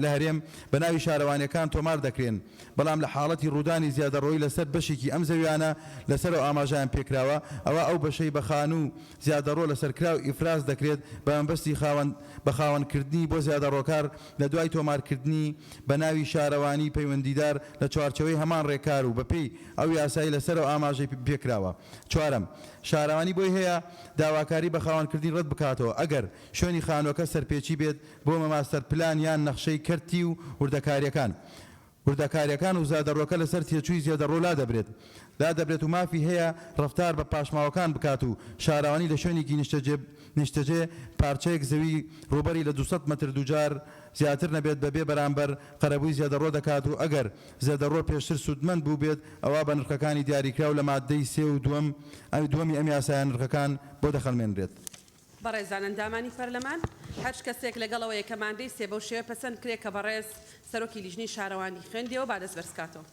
[SPEAKER 10] لە هەرێم بە ناوی شارەوانیەکان تۆمار دەکرێن بەڵام لە حاڵەتی ڕوودانی زیادەڕۆیی لەسەر بەشێکی ئەم زەویانە لەسەرەوە ئاماژەیان پێکراوە ئەوا ئەو بەشەی بە خانوو زیادەڕۆ لەسەرکراو ئیفراز دەکرێت بە مەبەستی خاوەن بە خاوەن کردنی بۆ زیادەڕۆکار لە دوای تۆمارکردنی بە ناوی شارەوانی پەیوەندیدار لە چوارچێوەی هەمان ڕێکار و بەپێی ئەو یاسای لەسەرەوە ئاماژەی پێکراوە. چوارەم، شارەوانی بۆی هەیە داواکاری بە خاوەنکردنی ڕەت بکاتەوە ئەگەر شوێنی خانووەکە سەرپێچی بێت بۆ ماستەر پلان یان نەخشەی کەرتی و وردەکارییەکان. وردەکارییەکان و زادەڕۆکە لەسەر تێچووی زێدەڕۆ لادەبرێت لادەبرێت و مافی هەیە ڕەفتار بە پاشماوەکان بکات و شارەوانی لە شوێنێکی نیشتەجێ نیشتەجێ پارچەیەک زەوی ڕووبەری لە 200 مەتر دووجار زیاتر نەبێت بە بێ بەرامبەر قەرەبووی زێدەڕۆ دەکات و ئەگەر زێدەڕۆ پێشتر سوودمەند بووبێت ئەوا بە نرخەکانی دیاریکراو لە ماددەی سێ و دووەم دووەمی ئەم یاسایە نرخەکان بۆ دەخەلمێنرێت.
[SPEAKER 1] بەڕێزان ئەندامانی پەرلەمان، هەرچ کەسێک لەگەڵ ئەوەیە کە مادەی سێ بەو شێوە پەسەند بکرێت کە بەڕێز سەرۆکی لیژنەی شارەوانی خوێندیەوە با دەست بەرزکاتەوە.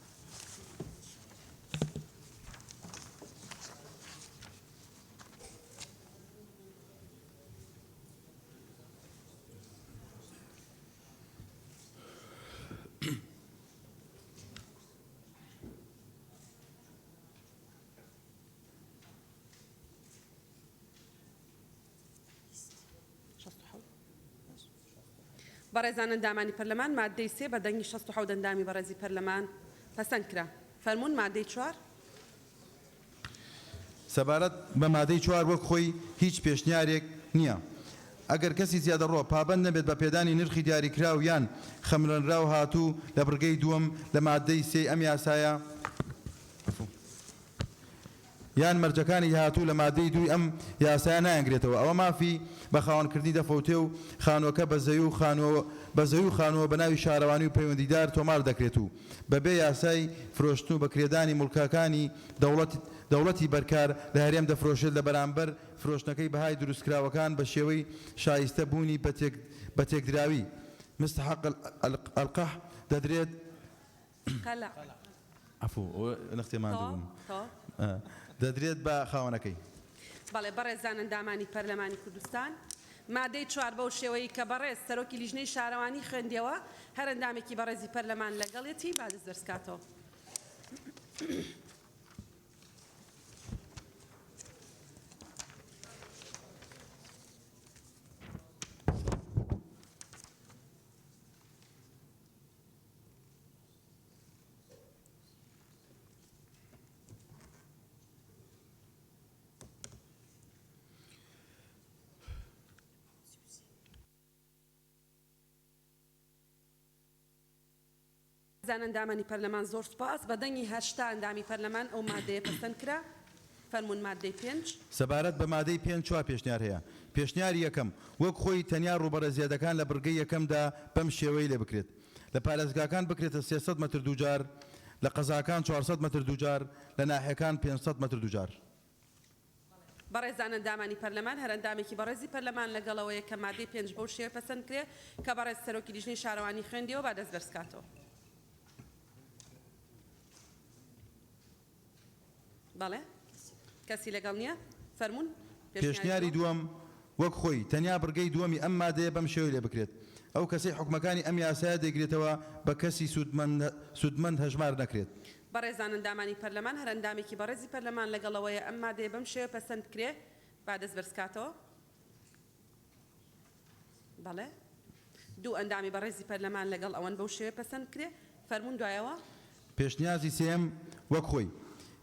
[SPEAKER 1] بەڕێزان ئەندامانی پەرلەمان ماددەی سێ بە دەنگی 67 ئەندامی بەڕێزی پەرلەمان پەسەند کرا. فەرموون ماددەی چوار.
[SPEAKER 10] سەبارەت بە مادەی چوار وەک خۆی هیچ پێشنیارێک نییە. ئەگەر کەسی زیادەڕۆ پابەند نەبێت بە پێدانی نرخی دیاریکراو یان خەمڵێنراو هاتوو لە بڕگەی دووەم لە ماددەی سێی ئەم یاسایە. یان مەرجەکانی هاتوو لە مادەی دووی ئەم یاسایە نایانگرێتەوە ئەوە مافی بە خاوەنکردنی دەفەوتێ و خانووەکە بە زەوی و خانووە بە زەوی و خانووە بە ناوی شارەوانی و پەیوەندیدار تۆمار دەکرێت و بە بێ یاسای فرۆشتن و بە کرێدانی موڵکەکانی دەوڵەت دەوڵەتی بەرکار لە هەرێم دەفرۆشێت لە بەرامبەر فرۆشتنەکەی بەهای دروستکراوەکان بە شێوەی شایستە بوونی بە تێک بە تێکدراوی مستحق القح دەدرێت
[SPEAKER 1] قەلع.
[SPEAKER 10] عەفو ئەوە نەختێ ماندوو بووم.
[SPEAKER 1] تەواو تەواو.
[SPEAKER 10] دەدرێت بە خاوەنەکەی.
[SPEAKER 1] بەڵێ بەڕێزان ئەندامانی پەرلەمانی کوردستان مادەی چوار بەو شێوەی کە بەڕێز سەرۆکی لیژنەی شارەوانی خوێندیەوە هەر ئەندامێکی بەڕێزی پەرلەمان لەگەڵیەتی با دەست بەرزکاتەوە. زان ئەندامانی پەرلەمان زۆر سوپاس. بە دەنگی 80 ئەندامی پەرلەمان ئەو مادەیە پەسەند کرا. فەرموون مادەی پێنج.
[SPEAKER 10] سەبارەت بە مادەی پێنج چوار پێشنیار هەیە. پێشنیاری یەکەم، وەک خۆی تەنیا ڕووبەرە زیادەکان لە بڕگەی یەکەمدا بەم شێوەیە لێ بکرێت. لە پارێزگاکان بکرێتە 300 مەتر دووجار، لە قەزاکان 400 مەتر دووجار، لە ناحیەکان 500 مەتر دووجار.
[SPEAKER 1] بەڕێزان ئەندامانی پەرلەمان، هەر ئەندامێکی بەڕێزی پەرلەمان لەگەڵ ئەوەیە کە مادەی پێنج بەو شێوەیە پەسەند بکرێ کە بەڕێز سەرۆکی لیژنەی شارەوانی خوێندیەوە با دەست بەرز کاتەوە. بەڵێ کەسی لەگەڵ نییە؟ فەرموون
[SPEAKER 10] پێشنیاری دووەم وەک خۆی، تەنیا بڕگەی دووەمی ئەم مادەیە بەم شێوەی لێ بکرێت، ئەو کەسەی حوکمەکانی ئەم یاسایە دەیگرێتەوە بە کەسی سوودمەند هەژمار نەکرێت.
[SPEAKER 1] بەڕێزان ئەندامانی پەرلەمان، هەر ئەندامێکی بەڕێزی پەرلەمان لەگەڵ ئەوەیە ئەم مادەیە بەم شێوە پەسەند بکرێ با دەست بەرزکاتەوە. بەڵێ دوو ئەندامی بەڕێزی پەرلەمان لەگەڵ ئەوەن بەو شێوەیە پەسەند بکرێ. فەرموون دوایەوە.
[SPEAKER 10] پێشنیازی سێیەم وەک خۆی.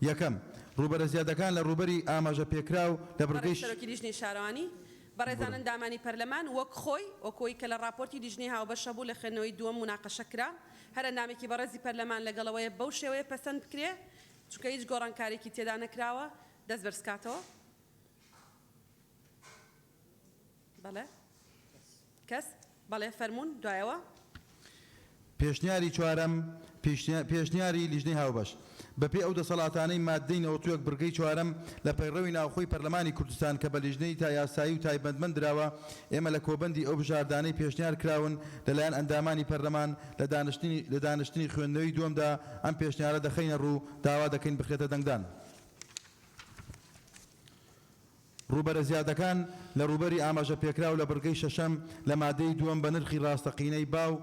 [SPEAKER 10] یەکەم، ڕووبەرە زیادەکان لە ڕووبەری ئاماژە پێکراو لە
[SPEAKER 1] بەڕێز
[SPEAKER 10] بڕگەی.
[SPEAKER 1] سەرۆکی لیژنەی شارەوانی، بەڕێزان ئەندامانی پەرلەمان، وەک خۆی، وەک ئەوەی کە لە ڕاپۆرتی لیژنەی هاوبەش هەبوو لە خوێندنەوەی دووەم موناقەشە کرا، هەر ئەندامێکی بەڕێزی پەرلەمان لەگەڵ ئەوەیە بەو شێوەیە پەسەند بکرێ، چونکە هیچ گۆڕانکارییەکی تێدا نەکراوە، دەست بەرزکاتەوە. بەڵێ کەس؟ بەڵێ فەرموون دوایەوە.
[SPEAKER 10] پێشنیاری چوارەم، پێشنیاری لیژنەی هاوبەش، بەپێی ئەو دەسەڵاتانەی ماددەی 91 بڕگەی چوارەم لە پەیڕەوی ناوخۆی پەرلەمانی کوردستان کە بە لیژنەی تا یاسایی و تایبەتمەند دراوە، ئێمە لە کۆبەندی ئەو بژاردانەی پێشنیار کراون لەلایەن ئەندامانی پەرلەمان لە دانیشتنی لە دانیشتنی خوێندنەوەی دووەمدا ئەم پێشنیارە دەخەینە ڕوو، داوا دەکەین بخرێتە دەنگدان. ڕووبەرە زیادەکان لە ڕووبەری ئاماژەپێکراو لە بڕگەی شەشەم لە مادەی دووەم بە نرخی ڕاستەقینەی باو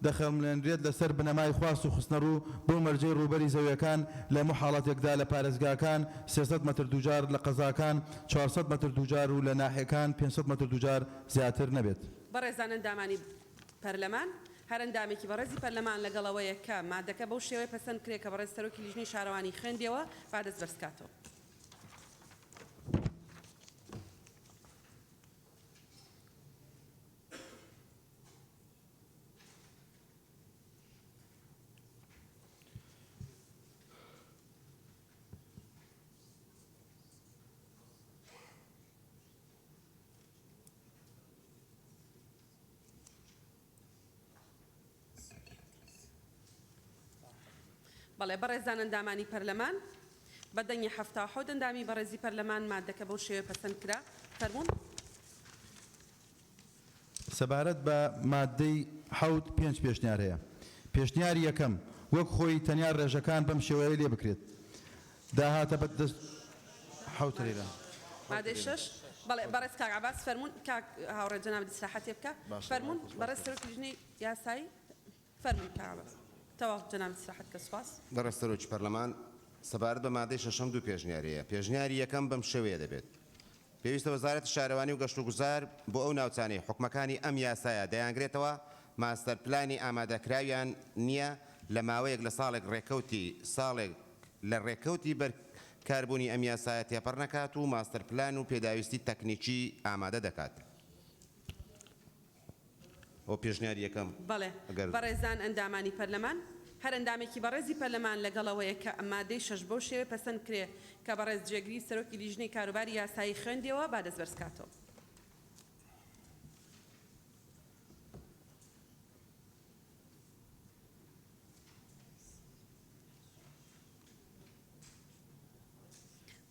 [SPEAKER 10] دەخەملێنرێت لەسەر بنەمای خواست و خستنەڕوو بەو مەرجەی ڕووبەری زەویەکان لە هەموو حاڵەتێکدا لە پارێزگاکان 300 مەتر دووجار لە قەزاکان 400 مەتر دووجار و لە ناحیەکان 500 مەتر دووجار زیاتر نەبێت.
[SPEAKER 1] بەڕێزان ئەندامانی پەرلەمان، هەر ئەندامێکی بەڕێزی پەرلەمان لەگەڵ ئەوەیە کە مادەکە بەو شێوەیە پەسەند بکرێت کە بەڕێز سەرۆکی لیژنەی شارەوانی خوێندیەوە با دەست بەرزکاتەوە. بەڵێ بەڕێزان ئەندامانی پەرلەمان، بە دەنگی 77 ئەندامی بەڕێزی پەرلەمان مادەکە بەو شێوەیە پەسەند کرا. فەرموون.
[SPEAKER 10] سەبارەت بە ماددەی حەوت پێنج پێشنیار هەیە. پێشنیاری یەکەم، وەک خۆی تەنیا ڕێژەکان بەم شێوەیە لێ بکرێت. داهاتە بە دەست حەوت لەیلا.
[SPEAKER 1] مادەی شەش. بەڵێ بەڕێز کاک عەباس فەرموون. کاک هاوڕێ جەنابت ئیسراحەتێ بکە. فەرموون بەڕێز سەرۆکی لیژنەی یاسایی. فەرموون کاک عەباس. تەواو جەنابت ئیسراحەت کە سوپاس.
[SPEAKER 12] بەڕێز سەرۆکی پەرلەمان، سەبارەت بە مادەی شەشەم دوو پێشنیار هەیە. پێشنیاری یەکەم بەم شێوەیە دەبێت. پێویستە وەزارەتی شارەوانی و گەشتوگوزار بۆ ئەو ناوچانەی حوکمەکانی ئەم یاسایە دەیانگرێتەوە ماستەر پلانی ئامادەکراویان نییە لە ماوەیەک لە ساڵێک ڕێکەوتی ساڵێک لە ڕێکەوتی بەرکاربوونی ئەم یاسایە تێپەڕ نەکات و ماستەر پلان و پێداویستی تەکنیکی ئامادە دەکات. ئەوە پێشنیاری یەکەم
[SPEAKER 1] بەڵێ
[SPEAKER 12] ئەگەر.
[SPEAKER 1] بەڕێزان ئەندامانی پەرلەمان. هەر ئەندامێکی بەڕێزی پەرلەمان لەگەڵ ئەوەیە کە مادەی شەش بەو شێوەیە پەسەند بکرێ کە بەڕێز جێگری سەرۆکی لیژنەی کاروباری یاسایی خوێندیەوە با دەست بەرز کاتەوە.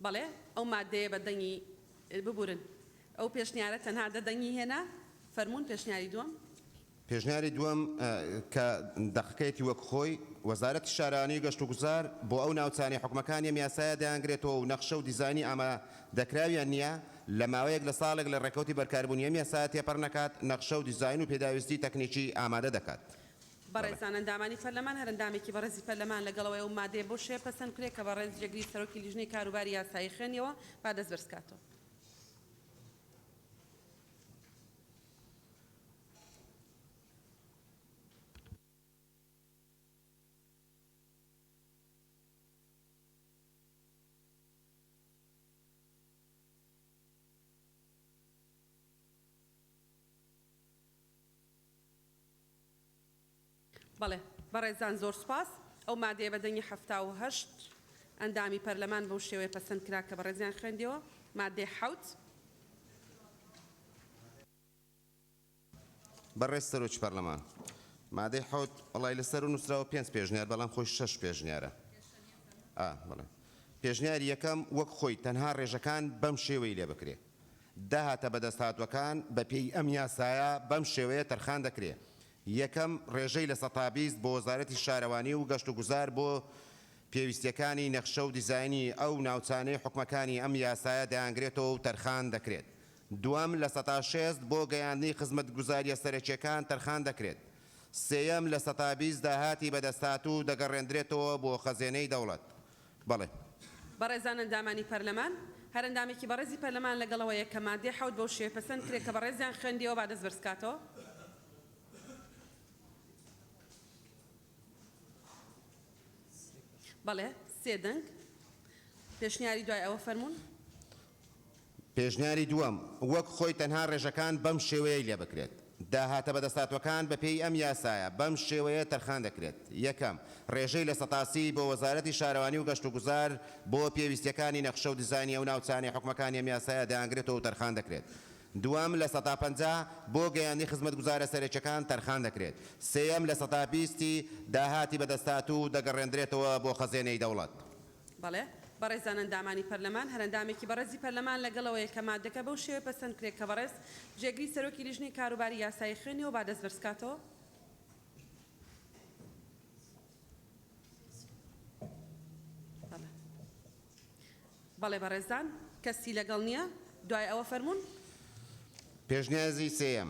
[SPEAKER 1] بەڵێ ئەو مادەیە بە دەنگی ببورن ئەو پێشنیارە تەنها دە دەنگی هێنا فەرموون پێشنیاری دووەم.
[SPEAKER 12] پێشنیاری دووەم کە دەقەکەیەتی وەک خۆی، وەزارەتی شارەوانی و گەشتوگوزار بۆ ئەو ناوچانەی حوکمەکانی ئەم یاسایە دەیانگرێتەوە و نەخشە و دیزاینی ئامادەکراویان نییە، لە ماوەیەک لە ساڵێک لە ڕێکەوتی بەرکاربوونی ئەم یاسایە تێپەڕ نەکات، نەخشە و دیزاین و پێداویستی تەکنیکی ئامادە دەکات.
[SPEAKER 1] بەڕێزان ئەندامانی پەرلەمان، هەر ئەندامێکی بەڕێزی پەرلەمان لەگەڵ ئەوەی ئەو مادەیە بەو شێوەیە پەسەند بکرێت کە بەڕێز جێگری سەرۆکی لیژنەی کاروباری یاسایی خوێندیەوە، با دەست بەرز کاتەوە. بەڵێ بەڕێزان زۆر سوپاس. ئەو مادەیە بە دەنگی 78 ئەندامی پەرلەمان بەو شێوەیە پەسەند کرا کە بەڕێزیان خوێندیەوە. مادەی حەوت.
[SPEAKER 12] بەڕێز سەرۆکی پەرلەمان، مادەی حەوت وەڵای لەسەر و نووسراوە پێنج پێشنیار بەڵام خۆی شەش پێشنیارە. ئا بەڵێ. پێشنیاری یەکەم وەک خۆی تەنها ڕێژەکان بەم شێوەی لێ بکرێ. داهاتە بەدەستهاتووەکان بە پێی ئەم یاسایە بەم شێوەیە تەرخان دەکرێ، یەکەم، ڕێژەی 20% بۆ وەزارەتی شارەوانی و گەشتوگوزار بۆ پێویستییەکانی نەخشە و دیزاینی ئەو ناوچانەی حوکمەکانی ئەم یاسایە دەیانگرێتەوە و تەرخان دەکرێت. دووەم، 60% بۆ گەیاندنی خزمەتگوزارییە سەرەکییەکان تەرخان دەکرێت. سێیەم، 20% داهاتی بەدەستهاتوو دەگەڕێندرێتەوە بۆ خەزێنەی دەوڵەت. بەڵێ.
[SPEAKER 1] بەڕێزان ئەندامانی پەرلەمان، هەر ئەندامێکی بەڕێزی پەرلەمان لەگەڵ ئەوەیە کە مادەی حەوت بەو شێوەیە پەسەند کرێ کە بەڕێزیان خوێندیەوە با دەست بەرز کاتەوە. بەڵێ، سێ دەنگ. پێشنیاری دوای ئەوە فەرموون.
[SPEAKER 12] پێشنیاری دووەم، وەک خۆی تەنها ڕێژەکان بەم شێوەیەی لێ بکرێت. داهاتە بەدەستهاتووەکان بە پێی ئەم یاسایە بەم شێوەیە تەرخان دەکرێت، یەکەم، ڕێژەی 30% بۆ وەزارەتی شارەوانی و گەشتوگوزار بۆ پێویستییەکانی نەخشە و دیزاینی ئەو ناوچانەی حوکمەکانی ئەم یاسایە دەیانگرێتەوە و تەرخان دەکرێت. دووەم، 50% بۆ گەیاندنی خزمەتگوزارە سەرەکییەکان تەرخان دەکرێت. سێیەم، 20% ی داهاتی بەدەستهاتوو دەگەڕێندرێتەوە بۆ خەزێنەی دەوڵەت.
[SPEAKER 1] بەڵێ بەڕێزان ئەندامانی پەرلەمان، هەر ئەندامێکی بەڕێزی پەرلەمان لەگەڵ ئەوەیە کە مادەکە بەو شێوەیە پەسەند کرێ کە بەڕێز جێگری سەرۆکی لیژنەی کاروباری یاسایی خوێنیەوە با دەست بەرز کاتەوە. بەڵێ بەڵێ بەڕێزان کەسی لەگەڵ نییە دوای ئەوە فەرموون.
[SPEAKER 12] پێشنیازی سێیەم،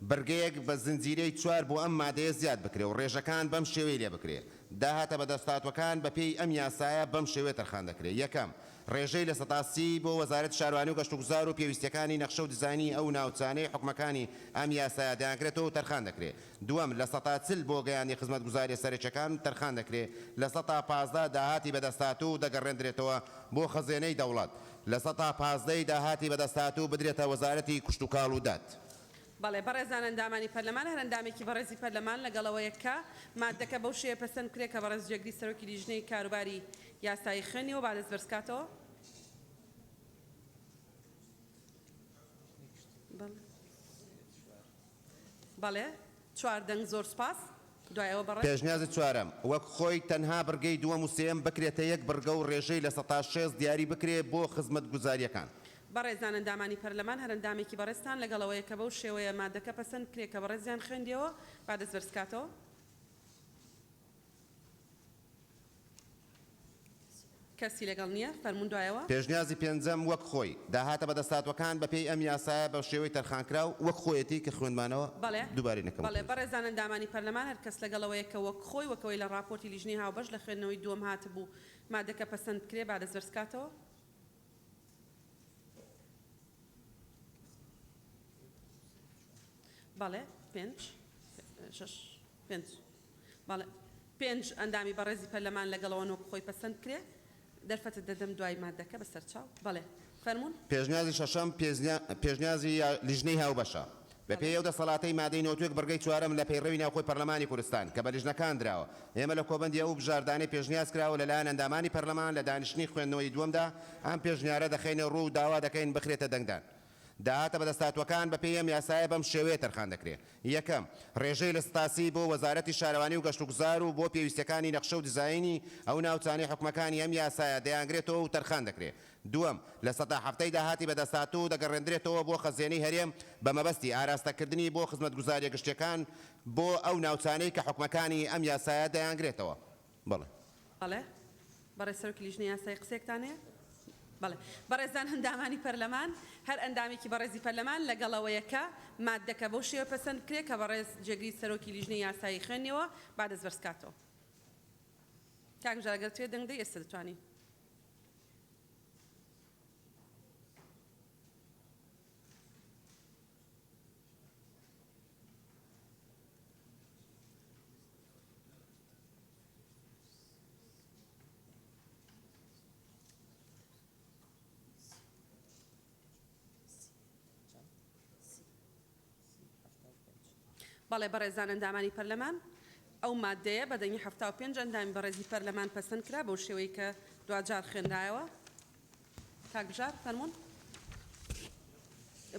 [SPEAKER 12] بڕگەیەک بە زنجیرەی چوار بۆ ئەم مادەیە زیاد بکرێ و ڕێژەکان بەم شێوەی لێ بکرێ، داهاتە بەدەستهاتووەکان بە پێی ئەم یاسایە بەم شێوەیە تەرخان دەکرێ، یەکەم، ڕێژەی 30% بۆ وەزارەتی شارەوانی و گەشتوگوزار و پێویستییەکانی نەخشە و دیزاینی ئەو ناوچانەی حوکمەکانی ئەم یاسایە دەیانگرێتەوە و تەرخان دەکرێ، دووەم، 40% بۆ گەیاندنی خزمەتگوزارییە سەرەکییەکان تەرخان دەکرێ، 15% داهاتی بەدەستهاتوو دەگەڕێندرێتەوە بۆ خەزێنەی دەوڵەت. 15% ی داهاتی بەدەستهاتوو بدرێتە وەزارەتی کشتوکاڵ و داد.
[SPEAKER 1] بەڵێ بەڕێزان ئەندامانی پەرلەمان، هەر ئەندامێکی بەڕێزی پەرلەمان لەگەڵ ئەوەیە کە ماددەکە بەو شێوەیە پەسەند بکرێت کە بەڕێز جێگری سەرۆکی لیژنەی کاروباری یاسایی خوێندیەوە با دەست بەرز کاتەوە. بەڵێ چوار دەنگ زۆر سوپاس. دوای ئەوە بەڕێز.
[SPEAKER 12] پێشنیازی چوارەم، وەک خۆی تەنها بڕگەی دووەم و سێیەم بکرێتە یەک بڕگە و ڕێژەی 60% دیاری بکرێ بۆ خزمەتگوزارییەکان.
[SPEAKER 1] بەڕێزان ئەندامانی پەرلەمان هەر ئەندامێکی بەڕێزتان لەگەڵ ئەوەیە کە بەو شێوەیە مادەکە پەسەند بکرێ کە بەڕێزیان خوێندیەوە با دەست بەرز کاتەوە. کەسی لەگەڵ نییە، فەرموون دوایەوە.
[SPEAKER 12] پێشنیازی پێنجەم، وەک خۆی، داهاتە بەدەستهاتووەکان بەپێی ئەم یاسایە بە شێوەی تەرخانکراو وەک خۆیەتی کە خوێندمانەوە
[SPEAKER 1] بەڵێ
[SPEAKER 12] دووبارەی نەکەمەوە
[SPEAKER 1] بەڵێ
[SPEAKER 12] پێویستە.
[SPEAKER 1] بەڕێزان ئەندامانی پەرلەمان هەر کەس لەگەڵ ئەوەیە کە وەک خۆی وەک ئەوەی لە ڕاپۆرتی لیژنەی هاوبەش لە خوێندنەوەی دووەم هاتبوو مادەکە پەسەند بکرێ با دەست بەرز کاتەوە. بەڵێ پێنج شەش پێنج بەڵێ پێنج ئەندامی بەڕێزی پەرلەمان لەگەڵ ئەوەن وەک خۆی پەسەند بکرێ. دەرفەتت دەدەم دوای مادەکە بەسەرچاو. بەڵێ فەرموون.
[SPEAKER 12] پێشنیازی شەشەم، پێشنیازی لیژنەی هاوبەشە. بە پێی ئەو دەسەڵاتەی مادەی 91 بڕگەی چوارەم لە پەیڕەوی ناوخۆی پەرلەمانی کوردستان کە بە لیژنەکان دراوە، ئێمە لە کۆبەندی ئەو بژاردانەی پێشنیاز کراوە لە لایەن ئەندامانی پەرلەمان لە دانیشتنی خوێندنەوەی دووەمدا ئەم پێشنیارە دەخەینە ڕوو و داوا دەکەین بخرێتە دەنگدان. داهاتە بەدەستهاتووەکان بە پێی ئەم یاسایە بەم شێوەیە تەرخان دەکرێ، یەکەم، ڕێژەی 30% بۆ وەزارەتی شارەوانی و گەشتوگوزار و بۆ پێویستیەکانی نەخشە و دیزاینی ئەو ناوچانەی حوکمەکانی ئەم یاسایە دەیانگرێتەوە و تەرخان دەکرێ. دووەم، 70% داهاتی بەدەستهاتوو دەگەڕێندرێتەوە بۆ خەزێنەی هەرێم بە مەبەستی ئاراستەکردنی بۆ خزمەتگوزاریە گشتیەکان بۆ ئەو ناوچانەی کە حوکمەکانی ئەم یاسایە دەیانگرێتەوە. بەڵێ.
[SPEAKER 1] بەڵێ. بەڕێز سەرۆکی لیژنەی یاسایی قسەیەکتان هەیە؟ بەڵێ. بەڕێزان ئەندامانی پەرلەمان، هەر ئەندامێکی بەڕێزی پەرلەمان لەگەڵ ئەوەیە کە ماددەکە بەو شێوە پەسەند بکرێت کە بەڕێز جێگری سەرۆکی لیژنەی یاسایی خوێندنیەوە، با دەست بەرز کاتەوە. کاک بژار گەر دەتەوێت دەنگ بدەی ئێستا دەتوانی. بەڵێ بەڕێزان ئەندامانی پەرلەمان، ئەو ماددەیە بە دەنگی 75 ئەندامی بەڕێزی پەرلەمان پەسەند کرا بەو شێوەی کە دواجار خوێنرایەوە. کاک بژار فەرموون.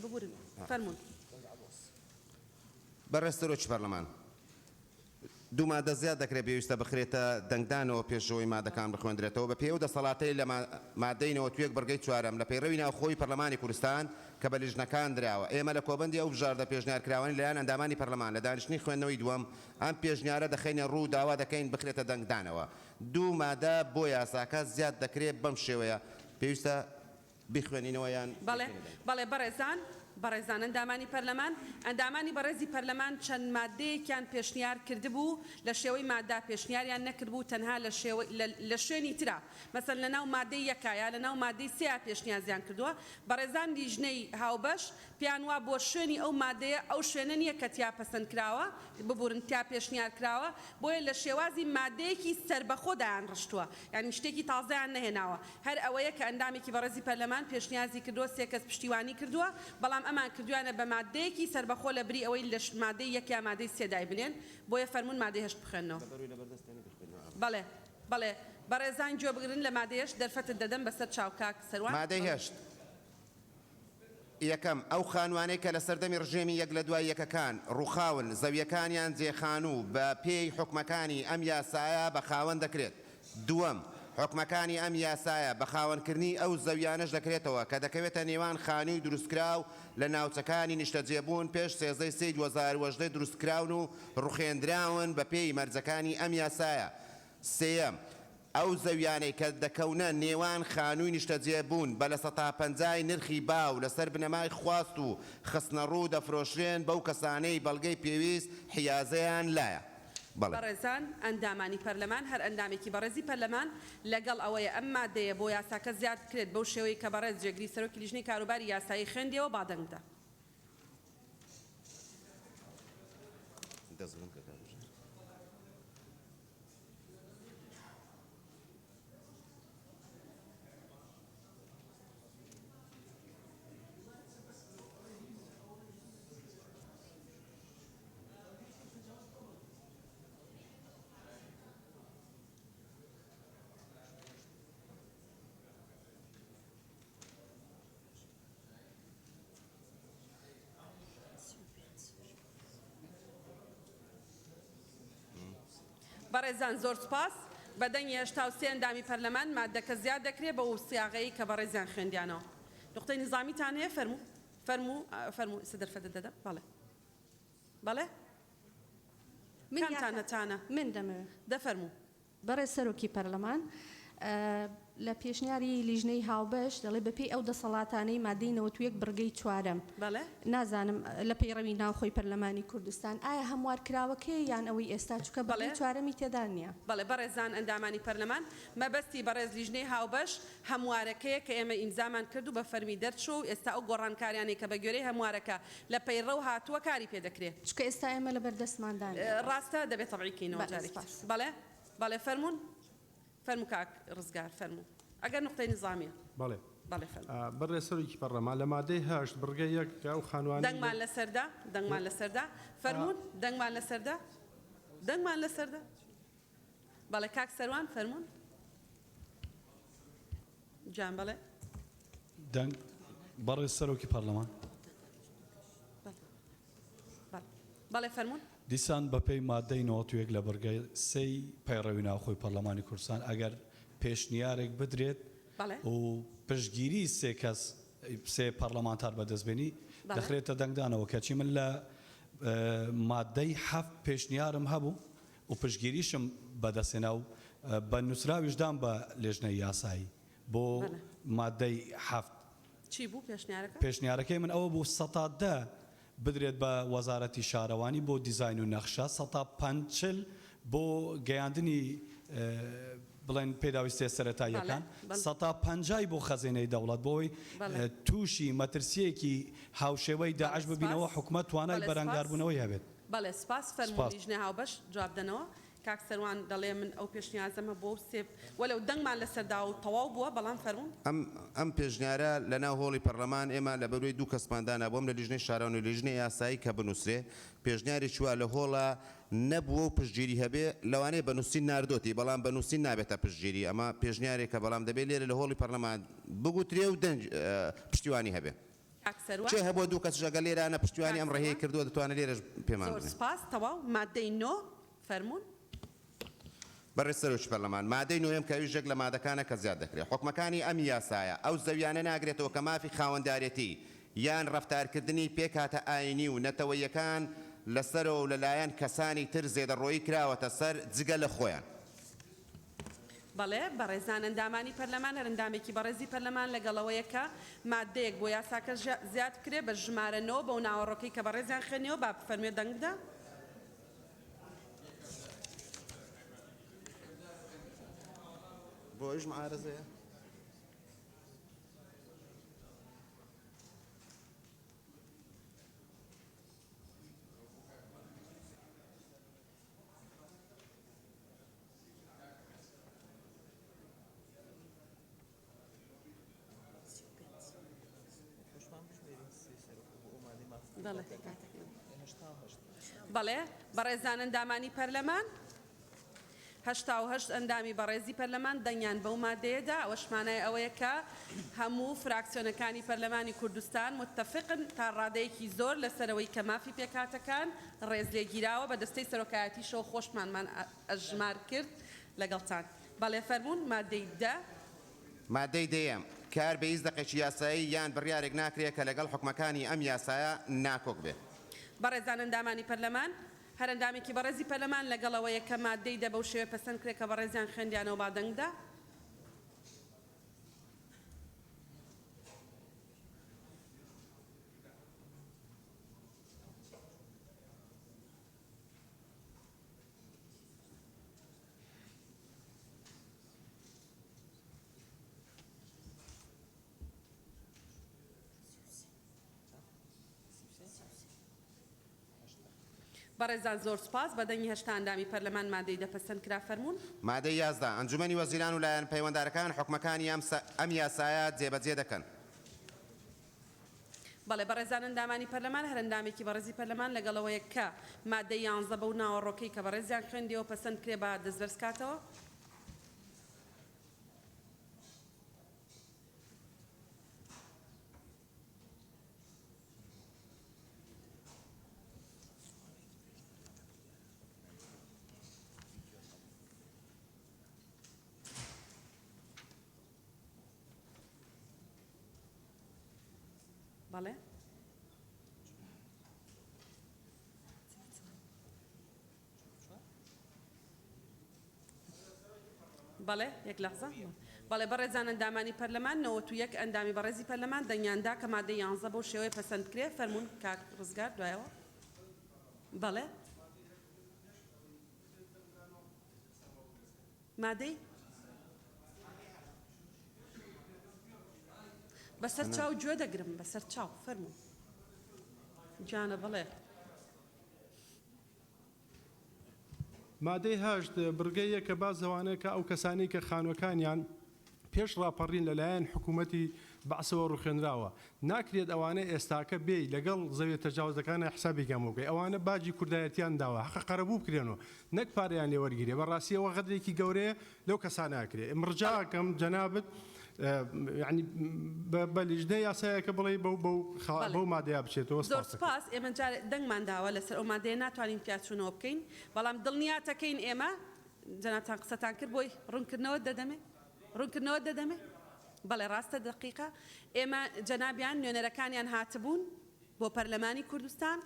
[SPEAKER 1] ببورن فەرموون.
[SPEAKER 12] بەڕێز سەرۆکی پەرلەمان، دوو مادە زیاد دەکرێت پێویستە بخرێتە دەنگدانەوە پێش ئەوەی مادەکان بخوێندرێتەوە بە پێی ئەو دەسەڵاتەی لە مادەی 91 بڕگەی چوارەم لە پەیڕەوی ناوخۆی پەرلەمانی کوردستان کە بە لیژنەکان دراوە ئێمە لە کۆبەندی ئەو بژاردە پێشنیارکراوانەی لەلایەن ئەندامانی پەرلەمان لە دانیشتنی خوێندنەوەی دووەم ئەم پێشنیارە دەخەینە ڕوو و داوا دەکەین بخرێتە دەنگدانەوە دوو مادە بۆ یاساکە زیاد دەکرێت بەم شێوەیە پێویستە بیخوێنینەوە یان
[SPEAKER 1] بەڵێ
[SPEAKER 12] بیخەینە دەنگ.
[SPEAKER 1] بەڵێ بەڕێزان بەڕێزان ئەندامانی پەرلەمان ئەندامانی بەڕێزی پەرلەمان چەند ماددەیەکیان پێشنیار کردبوو لە شێوەی ماددا پێشنیاریان نەکردبوو تەنها لە شێوەی لە لە شوێنی ترا مەسەلەن لە ناو ماددەی یەکا یا لە ناو ماددەی سێیا پێشنیازیان کردووە بەڕێزان لیژنەی هاوبەش پێیان وابووە شوێنی ئەو ماددەیە ئەو شوێنە نییە کە تیا پەسەند کراوە ببورن تیا پێشنیار کراوە بۆیە لە شێوازی ماددەیەکی سەربەخۆ دایانڕشتووە یانی شتێکی تازەیان نەهێناوە هەر ئەوەیە کە ئەندامێکی بەڕێزی پەرلەمان پێشنیازی کردووە سێ کەس پشتیوانی کردووە بەڵام ئەمان کردویانە بە ماددەیەکی سەربەخۆ لە بری ئەوەی لە ماددەی یەک یا ماددەی سێ دایبنێن بۆیە فەرموون ماددەی هەشت بخوێننەوە. بەڵێ بەڵێ بەڕێزان گوێ بگرن لە مادەی هەشت دەرفەتت دەدەم بەسەر چاو کاک سەروان
[SPEAKER 12] مادەی
[SPEAKER 1] بەڵێ.
[SPEAKER 12] هەشت. یەکەم، ئەو خانووانەی کە لە سەردەمی ڕژێمی یەک لە دوای یەکەکان ڕووخاون، زەوییەکانیان جێخانوو بە پێی حوکمەکانی ئەم یاسایە بە خاوەن دەکرێت. دووەم، حوکمەکانی ئەم یاسایە بە خاوەنکردنی ئەو زەوییانەش دەکرێتەوە کە دەکەوێتە نێوان خانووی دروستکراو لە ناوچەکانی نیشتەجێبوون پێش 13 سێی 2018 دروستکراون و ڕوخێندراون بە پێی مەرجەکانی ئەم یاسایە. سێیەم، ئەو زەویانەی کە دەکەونە نێوان خانووی نیشتەجێبوون بە 50% ی نرخی باو لەسەر بنەمای خواست و خستنەڕوو دەفرۆشرێن بەو کەسانەی بەڵگەی پێویست حیازەیان لایە. بەڵێ.
[SPEAKER 1] بەڕێزان ئەندامانی پەرلەمان، هەر ئەندامێکی بەڕێزی پەرلەمان لەگەڵ ئەوەیە ئەم مادەیە بۆ یاساکە زیاد بکرێت بەو شێوەی کە بەڕێز جێگری سەرۆکی لیژنەی کاروباری یاسایی خوێندیەوە با دەنگ بدا.
[SPEAKER 12] دەست بڵند کە کاک ژیر.
[SPEAKER 1] بەڕێزان زۆر سوپاس. بە دەنگی 83 ئەندامی پەرلەمان ماددەکە زیاد دەکرێ بەو سیاغەی کە بەڕێزیان خوێندیانەوە. نوقتەی نیزامیتان هەیە؟ فەرموو. فەرموو فەرموو ئێستا دەرفەتت دەدەم. بەڵێ. بەڵێ.
[SPEAKER 14] من
[SPEAKER 1] کامتان هەتانە؟
[SPEAKER 14] من دەمەوێ.
[SPEAKER 1] دە فەرموو.
[SPEAKER 14] بەڕێز سەرۆکی پەرلەمان، لە پێشنیاری لیژنەی هاوبەش دەڵێ بەپێی ئەو دەسەڵاتانەی مادەی 91 بڕگەی چوارەم،
[SPEAKER 1] بەڵێ.
[SPEAKER 14] نازانم لە پەیڕەوی ناوخۆی پەرلەمانی کوردستان ئایا هەموارکراوەکەیە یان ئەوەی ئێستا چونکە
[SPEAKER 1] بەڵێ.
[SPEAKER 14] بڕگەی چوارەمی تێدا نییە.
[SPEAKER 1] بەڵێ بەڕێزان ئەندامانی پەرلەمان، مەبەستی بەڕێز لیژنەی هاوبەش هەموارەکەیە کە ئێمە ئیمزامان کرد و بە فەرمی دەرچووە و ئێستا ئەو گۆڕانکاریانەی کە بە گوێرەی هەموارەکە لە پەیڕەو هاتووە کاری پێ دەکرێ.
[SPEAKER 14] چونکە ئێستا ئێمە لەبەر دەستماندا نییە.
[SPEAKER 1] ڕاستە دەبێ تەبعی کەینەوە
[SPEAKER 14] بەڵێ
[SPEAKER 1] جارێکی تر.
[SPEAKER 14] سپاس.
[SPEAKER 1] بەڵێ بەڵێ فەرموون فەرموو کاک ڕزگار فەرموو ئەگەر نوقتەی نیزامیە.
[SPEAKER 15] بەڵێ.
[SPEAKER 1] بەڵێ فەرموو.
[SPEAKER 15] بەڕێز سەرۆکی پەڕلەمان، لە مادەی هەشت بڕگەی یەک کە ئەو خانوانەی لە.
[SPEAKER 1] دەنگمان لەسەردا، دەنگمان لەسەردا. فەرموون، دەنگمان لەسەردا، دەنگمان لەسەردا. بەڵێ کاک سەروان فەرموون. گیان بەڵێ.
[SPEAKER 11] دەنگ، بەڕێز سەرۆکی پەڕلەمان.
[SPEAKER 1] بەڵێ فەرموون.
[SPEAKER 11] دیسان بەپێی مادەی 91 لە بڕگەی سێی پەیڕەوی ناوخۆی پەڕلەمانی کوردستان ئەگەر پێشنیارێک بدرێت و پشتگیری سێ کەس سێ پەڕلەمانتار بەدەست بێنی دەخرێتە دەنگدانەوە کەچی من لە مادەی حەفت پێشنیارم هەبوو و پشتگیریشم بەدەستهێنا و بە نووسراویش دام بە لێژنەی یاسایی بۆ مادەی حەفت.
[SPEAKER 1] چی بوو پێشنیارەکە؟
[SPEAKER 11] پێشنیارەکەی من ئەوە بوو سەتا دە بدرێت بە وەزارەتی شارەوانی بۆ دیزاین و نەخشە، سەتا 40 بۆ گەیاندنی بڵێن پێداویستیە سەرەتاییەکان، سەتا پەنجای بۆ خەزێنەی دەوڵەت بۆ ئەوەی تووشی مەترسییەکی هاوشێوەی داعش ببینەوە حکومەت توانای بەرەنگاربوونەوەی هەبێت.
[SPEAKER 1] بەڵێ سپاس، فەرموو لیژنەی هاوبەش جواب دەنەوە. کاک سەروان دەڵێ من ئەو پێشنیازەم هەبووە و سێ وەلەو دەنگمان لەسەر داوە و تەواو بووە بەڵام فەرموون.
[SPEAKER 12] ئەم ئەم پێشنیارە لە ناو هۆڵی پەڕلەمان ئێمە لە بەروەی دوو کەسمان دانابوو هەم لە لیژنەی شارەوانی و لیژنەی یاسایی کە بنووسرێ پێشنیارێکی وا لە هۆڵا نەبووە و پشتگیری هەبێ لەوانەیە بە نووسین ناردۆتی بەڵام بە نووسین نابێتە پشتگیری ئەمە پێشنیارێکە بەڵام دەبێ لێرە لە هۆڵی پەڕلەمان بگوترێ و دەنگ پشتیوانی هەبێ.
[SPEAKER 1] کاک سەروان.
[SPEAKER 12] کێ هەبووە دوو کەسیش ئەگەر لێرانە پشتیوانی
[SPEAKER 1] کاک
[SPEAKER 12] ئەم ڕێیەی
[SPEAKER 1] سەروان.
[SPEAKER 12] کردووە دەتوانێ لێرەش پێمان
[SPEAKER 1] زۆر
[SPEAKER 12] بڵێ.
[SPEAKER 1] سپاس تەواو مادەی نۆ فەرموون.
[SPEAKER 12] بەڕێز سەرۆکی پەرلەمان، مادەی نۆیەم کە ئەویش یەک لە مادەکانە کە زیاد دەکرێت، حوکمەکانی ئەم یاسایە ئەو زەویانە ناگرێتەوە کە مافی خاوەندارێتی یان ڕەفتارکردنی پێکهاتە ئایینی و نەتەوەییەکان لەسەرەوە و لەلایەن کەسانی تر زێدەڕۆیی کراوەتە سەر جگە لە خۆیان.
[SPEAKER 1] بەڵێ بەڕێزان ئەندامانی پەرلەمان، هەر ئەندامێکی بەڕێزی پەرلەمان لەگەڵ ئەوەیە کە ماددەیەک بۆ یاساکە زیاد بکرێ بە ژمارە نۆ بەو ناوەڕۆکەی کە بەڕێزیان خوێندنیەوە با بفەرموێ دەنگ بدا.
[SPEAKER 12] بۆ ئەویش معارەزەیە؟
[SPEAKER 1] بەڵێ بەڕێزان ئەندامانی پەرلەمان 88 ئەندامی بەڕێزی پەرلەمان دەنگیان بەو مادەیەدا ئەوەش مانای ئەوەیە کە هەموو فراکسیۆنەکانی پەرلەمانی کوردستان متفقن تا ڕادەیەکی زۆر لەسەرەوەی کە مافی پێکهاتەکان ڕێزلێگیراوە بە دەستەی سەرۆکایەتیشەوە خۆشمانمان ئەژمار کرد لەگەڵتان. بەڵێ فەرموون مادەی دە.
[SPEAKER 12] مادەی دەیەم، کار بە هیچ دەقێکی یاسایی یان بڕیارێک ناکرێ کە لەگەڵ حوکمەکانی ئەم یاسایە ناکۆک بێ.
[SPEAKER 1] بەڕێزان ئەندامانی پەرلەمان، هەر ئەندامێکی بەڕێزی پەرلەمان لەگەڵ ئەوەیە کە مادەی دە بەو شێوەیە پەسەند کرێ کە بەڕێزیان خوێندیانەوە با دەنگ بدا. بەڕێزان زۆر سوپاس. بە دەنگی 80 ئەندامی پەرلەمان مادەی دە پەسەند کرا. فەرموون.
[SPEAKER 12] مادەی 11، ئەنجومەنی وەزیران و لایەن پەیوەندارەکان حوکمەکانی ئەم یاسایە جێبەجێ دەکەن.
[SPEAKER 1] بەڵێ بەڕێزان ئەندامانی پەرلەمان، هەر ئەندامێکی بەڕێزی پەرلەمان لەگەڵ ئەوەیە کە مادەی یانزە بەو ناوەڕۆکەی کە بەڕێزیان خوێندیەوە پەسەند بکرێ با دەست بەرز کاتەوە. بەڵێ. بەڵێ یەک لەحزە. بەڵێ بەڕێزان ئەندامانی پەرلەمان 91 ئەندامی بەڕێزی پەرلەمان دەنگیان دا کە مادەی یانزە بەو شێوەیە پەسەند بکرێ. فەرموون کاک ڕزگار دوایەوە. بەڵێ. مادەی؟ بەسەر چاو گوێ دەگرم بەسەر چاو فەرموو گیانە بەڵێ.
[SPEAKER 15] مادەی هەشت بڕگەی یەک کە باس لەوانەیە کە ئەو کەسانەی کە خانووەکانیان پێش ڕاپەڕین لەلایەن حکوومەتی بەعسەوە ڕوخێنراوە ناکرێت ئەوانە ئێستاکە بێی لەگەڵ زەویە تەجاوزەکانا حسابێکیان بۆ بکەی ئەوانە باجی کوردایەتیان داوە هەقە قەرەبوو بکرێنەوە نەک پارەیان لێ وەرگیرێ بەڕاستی ئەوە غەدرێکی گەورەیە لەو کەسانە ئەکرێ ئم ڕجا ئەکەم جەنابت یانی بە لیژنەی یاسایەکە بڵێی بەو بەو بەو مادەیە بچێتەوە
[SPEAKER 1] زۆر سوپاس ئێمە جارێ دەنگمان داوە لەسەر ئەو مادەیە ناتوانین پیاچوونەوە بکەین بەڵام دڵنیاتەکەین ئێمە جەنابتان قسەتان کرد بۆی ڕوونکردنەوەت دەدەمێ ڕوونکردنەوەت دەدەمێ بەڵێ ڕاستە دەقیقە ئێمە جەنابیان نوێنەرەکانیان هاتبوون بۆ پەرلەمانی کوردستان،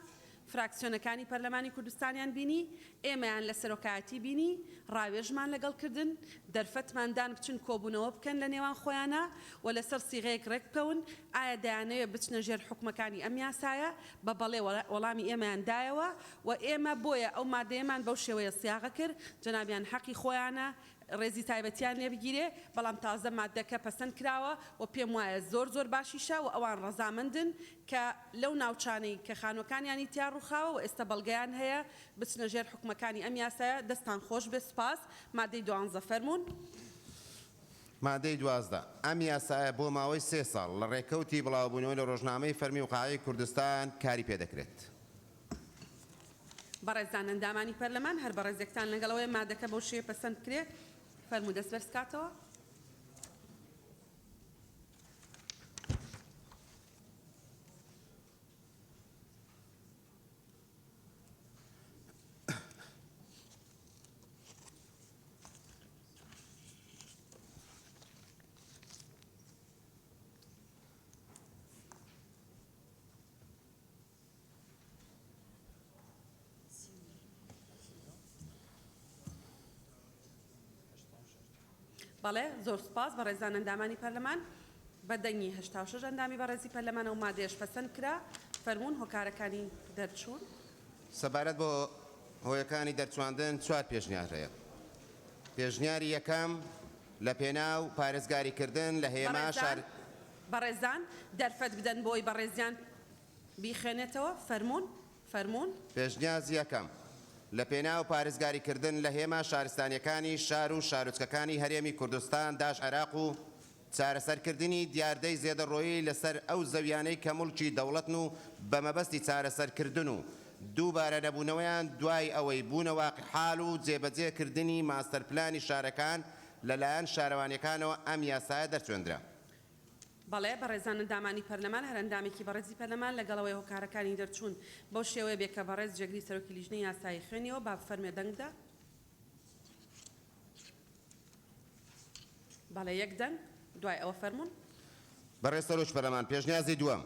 [SPEAKER 1] فراکسیۆنەکانی پەرلەمانی کوردستانیان بینی، ئێمەیان لە سەرۆکایەتی بینی، ڕاوێژمان لەگەڵ کردن، دەرفەتمان دان بچن کۆبوونەوە بکەن لە نێوان خۆیانا و لەسەر سیغەیەک ڕێکبکەون، ئایا دەیانەوێت بچنە ژێر حوکمەکانی ئەم یاسایە؟ بە بەڵێ وەڵامی ئێمەیان دایەوە و ئێمە بۆیە ئەو مادەیەمان بەو شێوەیە سیاغە کرد، جەنابیان حەقی خۆیانە ڕێزی تایبەتیان لێ بگیرێ، بەڵام تازە ماددەکە پەسەند کراوە و پێم وایە زۆر زۆر باشیشە و ئەوان ڕەزامەندن کە لەو ناوچانەی کە خانووەکانیانی تیا ڕووخاوە و ئێستا بەڵگەیان هەیە بچنە ژێر حوکمەکانی ئەم یاسایە. دەستتان خۆش بێ سوپاس. ماددەی دوانزە فەرموون.
[SPEAKER 12] مادەی 12، ئەم یاسایە بۆ ماوەی سێ ساڵ لە ڕێکەوتی بڵاوبوونەوەی لە ڕۆژنامەی فەرمی وقایعی کوردستان کاری پێ دەکرێت.
[SPEAKER 1] بەڕێزان ئەندامانی پەرلەمان هەر بەڕێزێکتان لەگەڵ ئەوەیە مادەکە بەو شێوەیە پەسەند بکرێ فەرموو دەست بەرز کاتەوە. بەڵێ زۆر سوپاس بەڕێزان ئەندامانی پەرلەمان بە دەنگی 86 ئەندامی بەڕێزی پەرلەمان ئەو مادەیەش پەسەند کرا فەرموون هۆکارەکانی دەرچوون.
[SPEAKER 12] سەبارەت بۆ هۆیەکانی دەرچواندن چوار پێشنیار هەیە. پێشنیاری یەکەم لە پێناو پارێزگاریکردن لە هێما شار.
[SPEAKER 1] بەڕێزان دەرفەت بدەن بۆی بەڕێزیان بیخوێنێتەوە فەرموون فەرموون.
[SPEAKER 12] پێشنیاز یەکەم، لە پێناو پارێزگاری کردن لە هێما شارستانیەکانی شار و شارۆچکەکانی هەرێمی کوردستان داش عێراق و چارەسەر کردنی دیاردەی زێدەڕۆیی لە سەر ئەو زەویانەی کە موڵکی دەوڵەتن و بە مەبەستی چارەسەر کردن و دووبارە نەبوونەوەیان دوای ئەوەی بوونە واقع حال و جێبەجێ کردنی ماستەر پلانی شارەکان لە لایەن شارەوانیەکانەوە ئەم یاسایە دەرچوێندرا.
[SPEAKER 1] بەڵێ بەڕێزان ئەندامانی پەرلەمان، هەر ئەندامێکی بەڕێزی پەرلەمان لەگەڵ ئەوەی هۆکارەکانی دەرچوون بەو شێوەیە بێ کە بەڕێز جێگری سەرۆکی لیژنەی یاسایی خوێنیەوە با بفەرموێ دەنگ بدە. بەڵێ یەک دەنگ، دوای ئەوە فەرموون.
[SPEAKER 12] بەڕێز سەرۆکی پەرلەمان، پێشنیازی دووەم،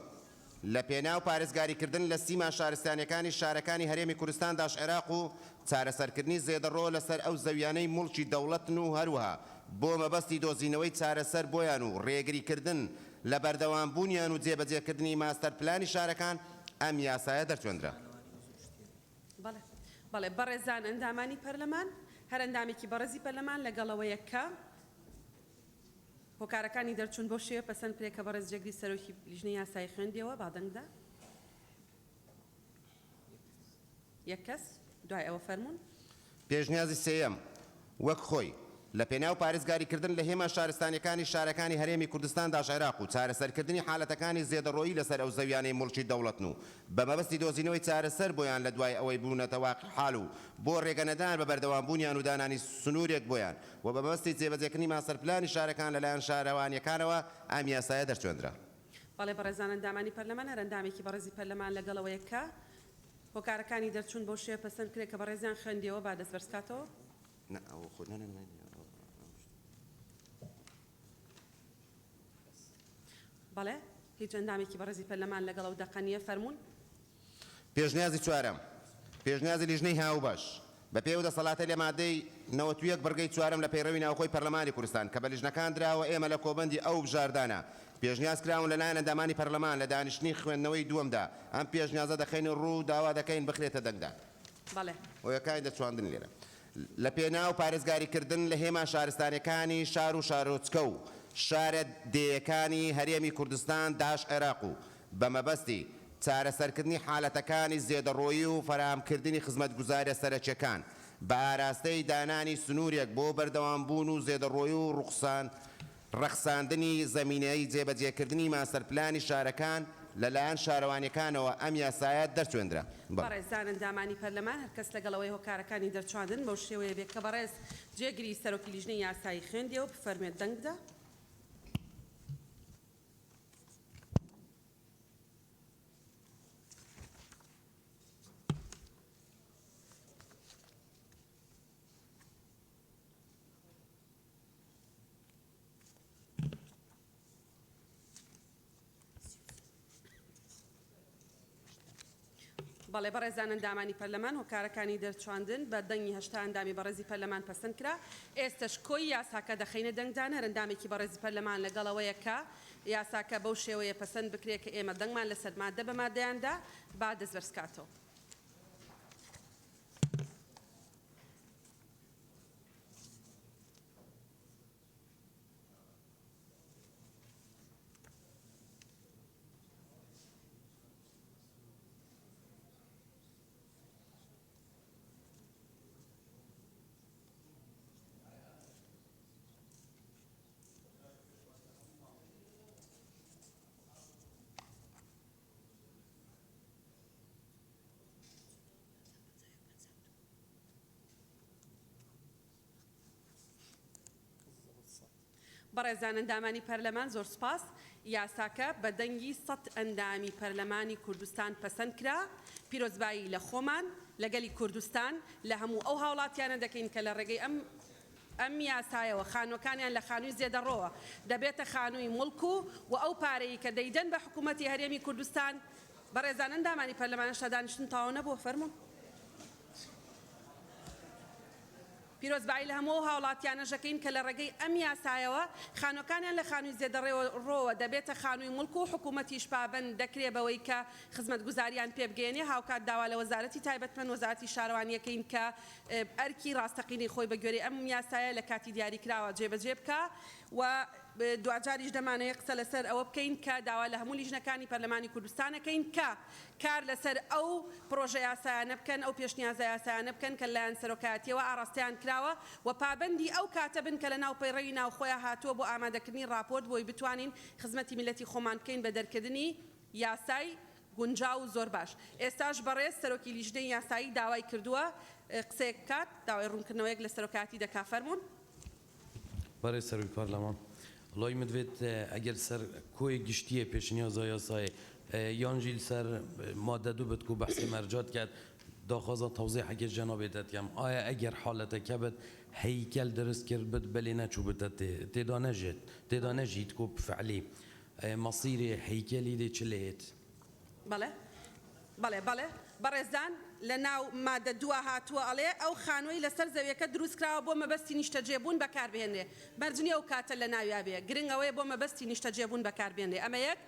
[SPEAKER 12] لە پێناو پارێزگاریکردن لە سیما شارستانیەکانی شارەکانی هەرێمی کوردستان داش عێراق و چارەسەرکردنی زێدەڕۆ لەسەر ئەو زەویانەی موڵکی دەوڵەتن و هەروەها بۆ مەبەستی دۆزینەوەی چارەسەر بۆیان و ڕێگریکردن لە بەردەوامبوونیان و جێبەجێکردنی ماستەر پلانی شارەکان ئەم یاسایە دەرچوێندرا.
[SPEAKER 1] بەڵێ بەڵێ بەڕێزان ئەندامانی پەرلەمان، هەر ئەندامێکی بەڕێزی پەرلەمان لەگەڵ ئەوەیە کە هۆکارەکانی دەرچوون بەو شێوەیە پەسەند بکرێت کە بەڕێز جێگری سەرۆکی لیژنەی یاسایی خوێندیەوە، با دەنگ بدات. یەک کەس، دوای ئەوە فەرموون.
[SPEAKER 12] پێشنیازی سێیەم، وەک خۆی، لە پێناو پارێزگاریکردن لە هێما شارستانیەکانی شارەکانی هەرێمی کوردستان داش عێراق و چارەسەرکردنی حالەتەکانی زێدەڕۆیی لەسەر ئەو زەویانەی موڵکی دەوڵەتن و بە مەبەستی دۆزینەوەی چارەسەر بۆیان لە دوای ئەوەی بوونەتە واقع حال و بۆ ڕێگەنەدان بە بەردەوامبوونیان و دانانی سنوورێک بۆیان و بە مەبەستی جێبەجێکردنی ماستەرپلانی شارەکان لەلایەن شارەوانیەکانەوە ئەم یاسایە دەرچوێندرا.
[SPEAKER 1] بەڵێ بەڕێزان ئەندامانی پەرلەمان، هەر ئەندامێکی بەڕێزی پەرلەمان لەگەڵ ئەوەیە کە هۆکارەکانی دەرچوون بەو شێوە پەسەند کرێت کە بەڕێزیان خوێندیەوە با دەست بەرز کاتەوە.
[SPEAKER 12] نا ئەوە خۆ نا نا نا
[SPEAKER 1] بەڵێ هیچ ئەندامێکی بەڕێزی پەرلەمان لەگەڵ ئەو دەقە نییە فەرموون.
[SPEAKER 12] پێشنیازی چوارەم، پێشنیازی لیژنەی هاوبەش، بە پێی ئەو دەسەڵاتەی لە مادەی 91 بڕگەی چوارەم لە پەیڕەوی ناوخۆی پەرلەمانی کوردستان کە بە لیژنەکان دراوە ئێمە لە کۆبەندی ئەو بژاردانە پێشنیاز کراون لەلایەن ئەندامانی پەرلەمان لە دانیشتنی خوێندنەوەی دووەمدا ئەم پێشنیازە دەخەینە ڕوو و داوا دەکەین بخرێتە دەنگدان.
[SPEAKER 1] بەڵێ.
[SPEAKER 12] هۆیەکانی دەرچواندن لێرە لە پێناو پارێزگاری کردن لە هێما شارستانیەکانی شار و شارۆچکە و شارە دێیەکانی هەرێمی کوردستان داش عێراق و بە مەبەستی چارەسەرکردنی حالەتەکانی زێدەڕۆیی و فەراهەمکردنی خزمەتگوزاریە سەرەکیەکان بە ئاراستەی دانانی سنورێک بۆ بەردەوامبوون و زێدەڕۆیی و ڕوخسان. ڕەخساندنی زەمینەی جێبەجێکردنی ماستەرپلانی شارەکان لەلایەن شارەوانیەکانەوە ئەم یاسایە دەرچوێندرا. بەڵێ.
[SPEAKER 1] بەڕێزان ئەندامانی پەرلەمان هەرکەس لەگەڵ ئەوەی هۆکارەکانی دەرچواندن بەو شێوەیە بێ کە بەڕێز جێگری سەرۆکی لیژنەی یاسایی خوێندیەوە بفەرموێت دەنگ بدا. بەڵێ بەڕێزان ئەندامانی پەرلەمان هۆکارەکانی دەرچواندن بە دەنگی 80 ئەندامی بەڕێزی پەرلەمان پەسەند کرا ئێستش کۆی یاساکە دەخەینە دەنگدان هەر ئەندامێکی بەڕێزی پەرلەمان لەگەڵەوەیە کە یاساکە بەو شێوەیە پەسەند بکرێت کە ئێمە دەنگمان لەسەر مادە بە مادەیاندا با دەست بەرزکاتەوە. بەڕێزان ئەندامانی پەرلەمان زۆر سوپاس. یاساکە بە دەنگی سەت ئەندامی پەرلەمانی کوردستان پەسەند کرا. پیرۆزبایی لە خۆمان، لە گەلی کوردستان، لە هەموو ئەو هاوڵاتیانە دەکەین کە لە ڕێگەی ئەم ئەم یاسایەوە خانووەکانیان لە خانووی زێدەڕۆوە دەبێتە خانووی موڵک و و ئەو پارەی کە دەیدەن بە حکوومەتی هەرێمی کوردستان بەڕێزان ئەندامانی پەرلەمان هێشتا دانیشتن تەواو نەبووە فەرموون. پیرۆزبایی لە هەموو ئەو هاوڵاتیانەش دەکەین کە لە ڕێگەی ئەم یاسایەوە خانووەکانیان لە خانووی زێدەڕۆوە دەبێتە خانووی موڵک و حکوومەتیش پابەند دەکرێ بەوەی کە خزمەتگوزاریان پێ بگەیەنێ هاوکات داوا لە وەزارەتی تایبەتمەند وەزارەتی شارەوانی ئەکەین کە ئەرکی ڕاستەقینەی خۆی بە گوێرەی ئەم یاسایە لە کاتی دیاریکراوە جێبەجێ بکا و دواجاریش دەمانەوێ قسە لەسەر ئەوە بکەین کە داوا لە هەموو لیژنەکانی پەرلەمانی کوردستان ئەکەین کە کار لەسەر ئەو پڕۆژە یاسایانە بکەن، ئەو پێشنیازە یاسایانە بکەن کە لەلایەن سەرۆکایەتییەوە ئاڕاستەیان کراوە و پابەندی ئەو کاتە بن کە لەناو پەیڕەوی ناوخۆیا هاتووە بۆ ئامادەکردنی ڕاپۆرت بۆی بتوانین خزمەتی میللەتی خۆمان بکەین بە دەرکردنی یاسای گونجاو و زۆر باش. ئێستاش بەڕێز سەرۆکی لیژنەی یاسایی داوای کردووە قسەیەک بکات، داوای ڕوونکردنەوەیەک لە سەرۆکایەتی دەکا، فەرموون.
[SPEAKER 6] بەڕێز سەرۆکی پەرلەمان، ڵای مدوێت ئەگەر سەر کۆی گشتیە پێشنیازا یاسایێ یان ژی لسەر مادە دوو بت کو بەحسێ مەرجات کەت داخوازا تەوزیحەکێ جەنابێ تە دکەم ئایا ئەگەر حالەتەکە بت هەیکەل درست کرد بت بەلێ نەچوو بتە تێدا نەژێت تێدا نەژیت کو فعلی مەسیرێ هەیکەلی دێ چ لێت؟
[SPEAKER 1] بەڵێ بەڵێ بەڵێ بەڕێزان لە ناو مادە دووە هاتووە ئەڵێ ئەو خانووەی لەسەر زەویەکە دروست کراوە بۆ مەبەستی نیشتەجێ بوون بەکار بهێنرێ مەرج نیە ئەو کاتە لە ناویا بێ گرنگ ئەوەیە بۆ مەبەستی نیشتەجێ بوون بەکار بێنرێ ئەمە یەک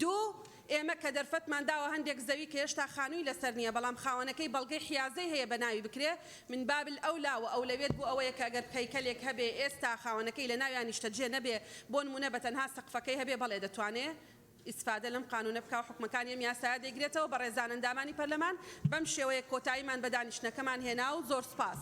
[SPEAKER 1] دوو ئێمە کە دەرفەتمان داوە هەندێک زەوی کە هێشتا خانووی لەسەر نیە بەڵام خاوەنەکەی بەڵگەی حیازەی هەیە بە ناوی بکرێ من باب الاولی و ئەولەویەت بۆ ئەوەیە کە ئەگەر هەیکەلێک هەبێ ئێستا خاوەنەکەی لە ناویا نیشتەجێ نەبێ بۆ نموونە بە تەنها سەقفەکەی هەبێ بەڵێ دەتوانێ ئیسفادە لەم قانونە بکا و حوکمەکانی ئەم یاسایە دەیگرێتەوە، بەڕێزان ئەندامانی پەرلەمان بەم شێوەیە کۆتاییمان بە دانیشتنەکەمان هێنا و زۆر سوپاس.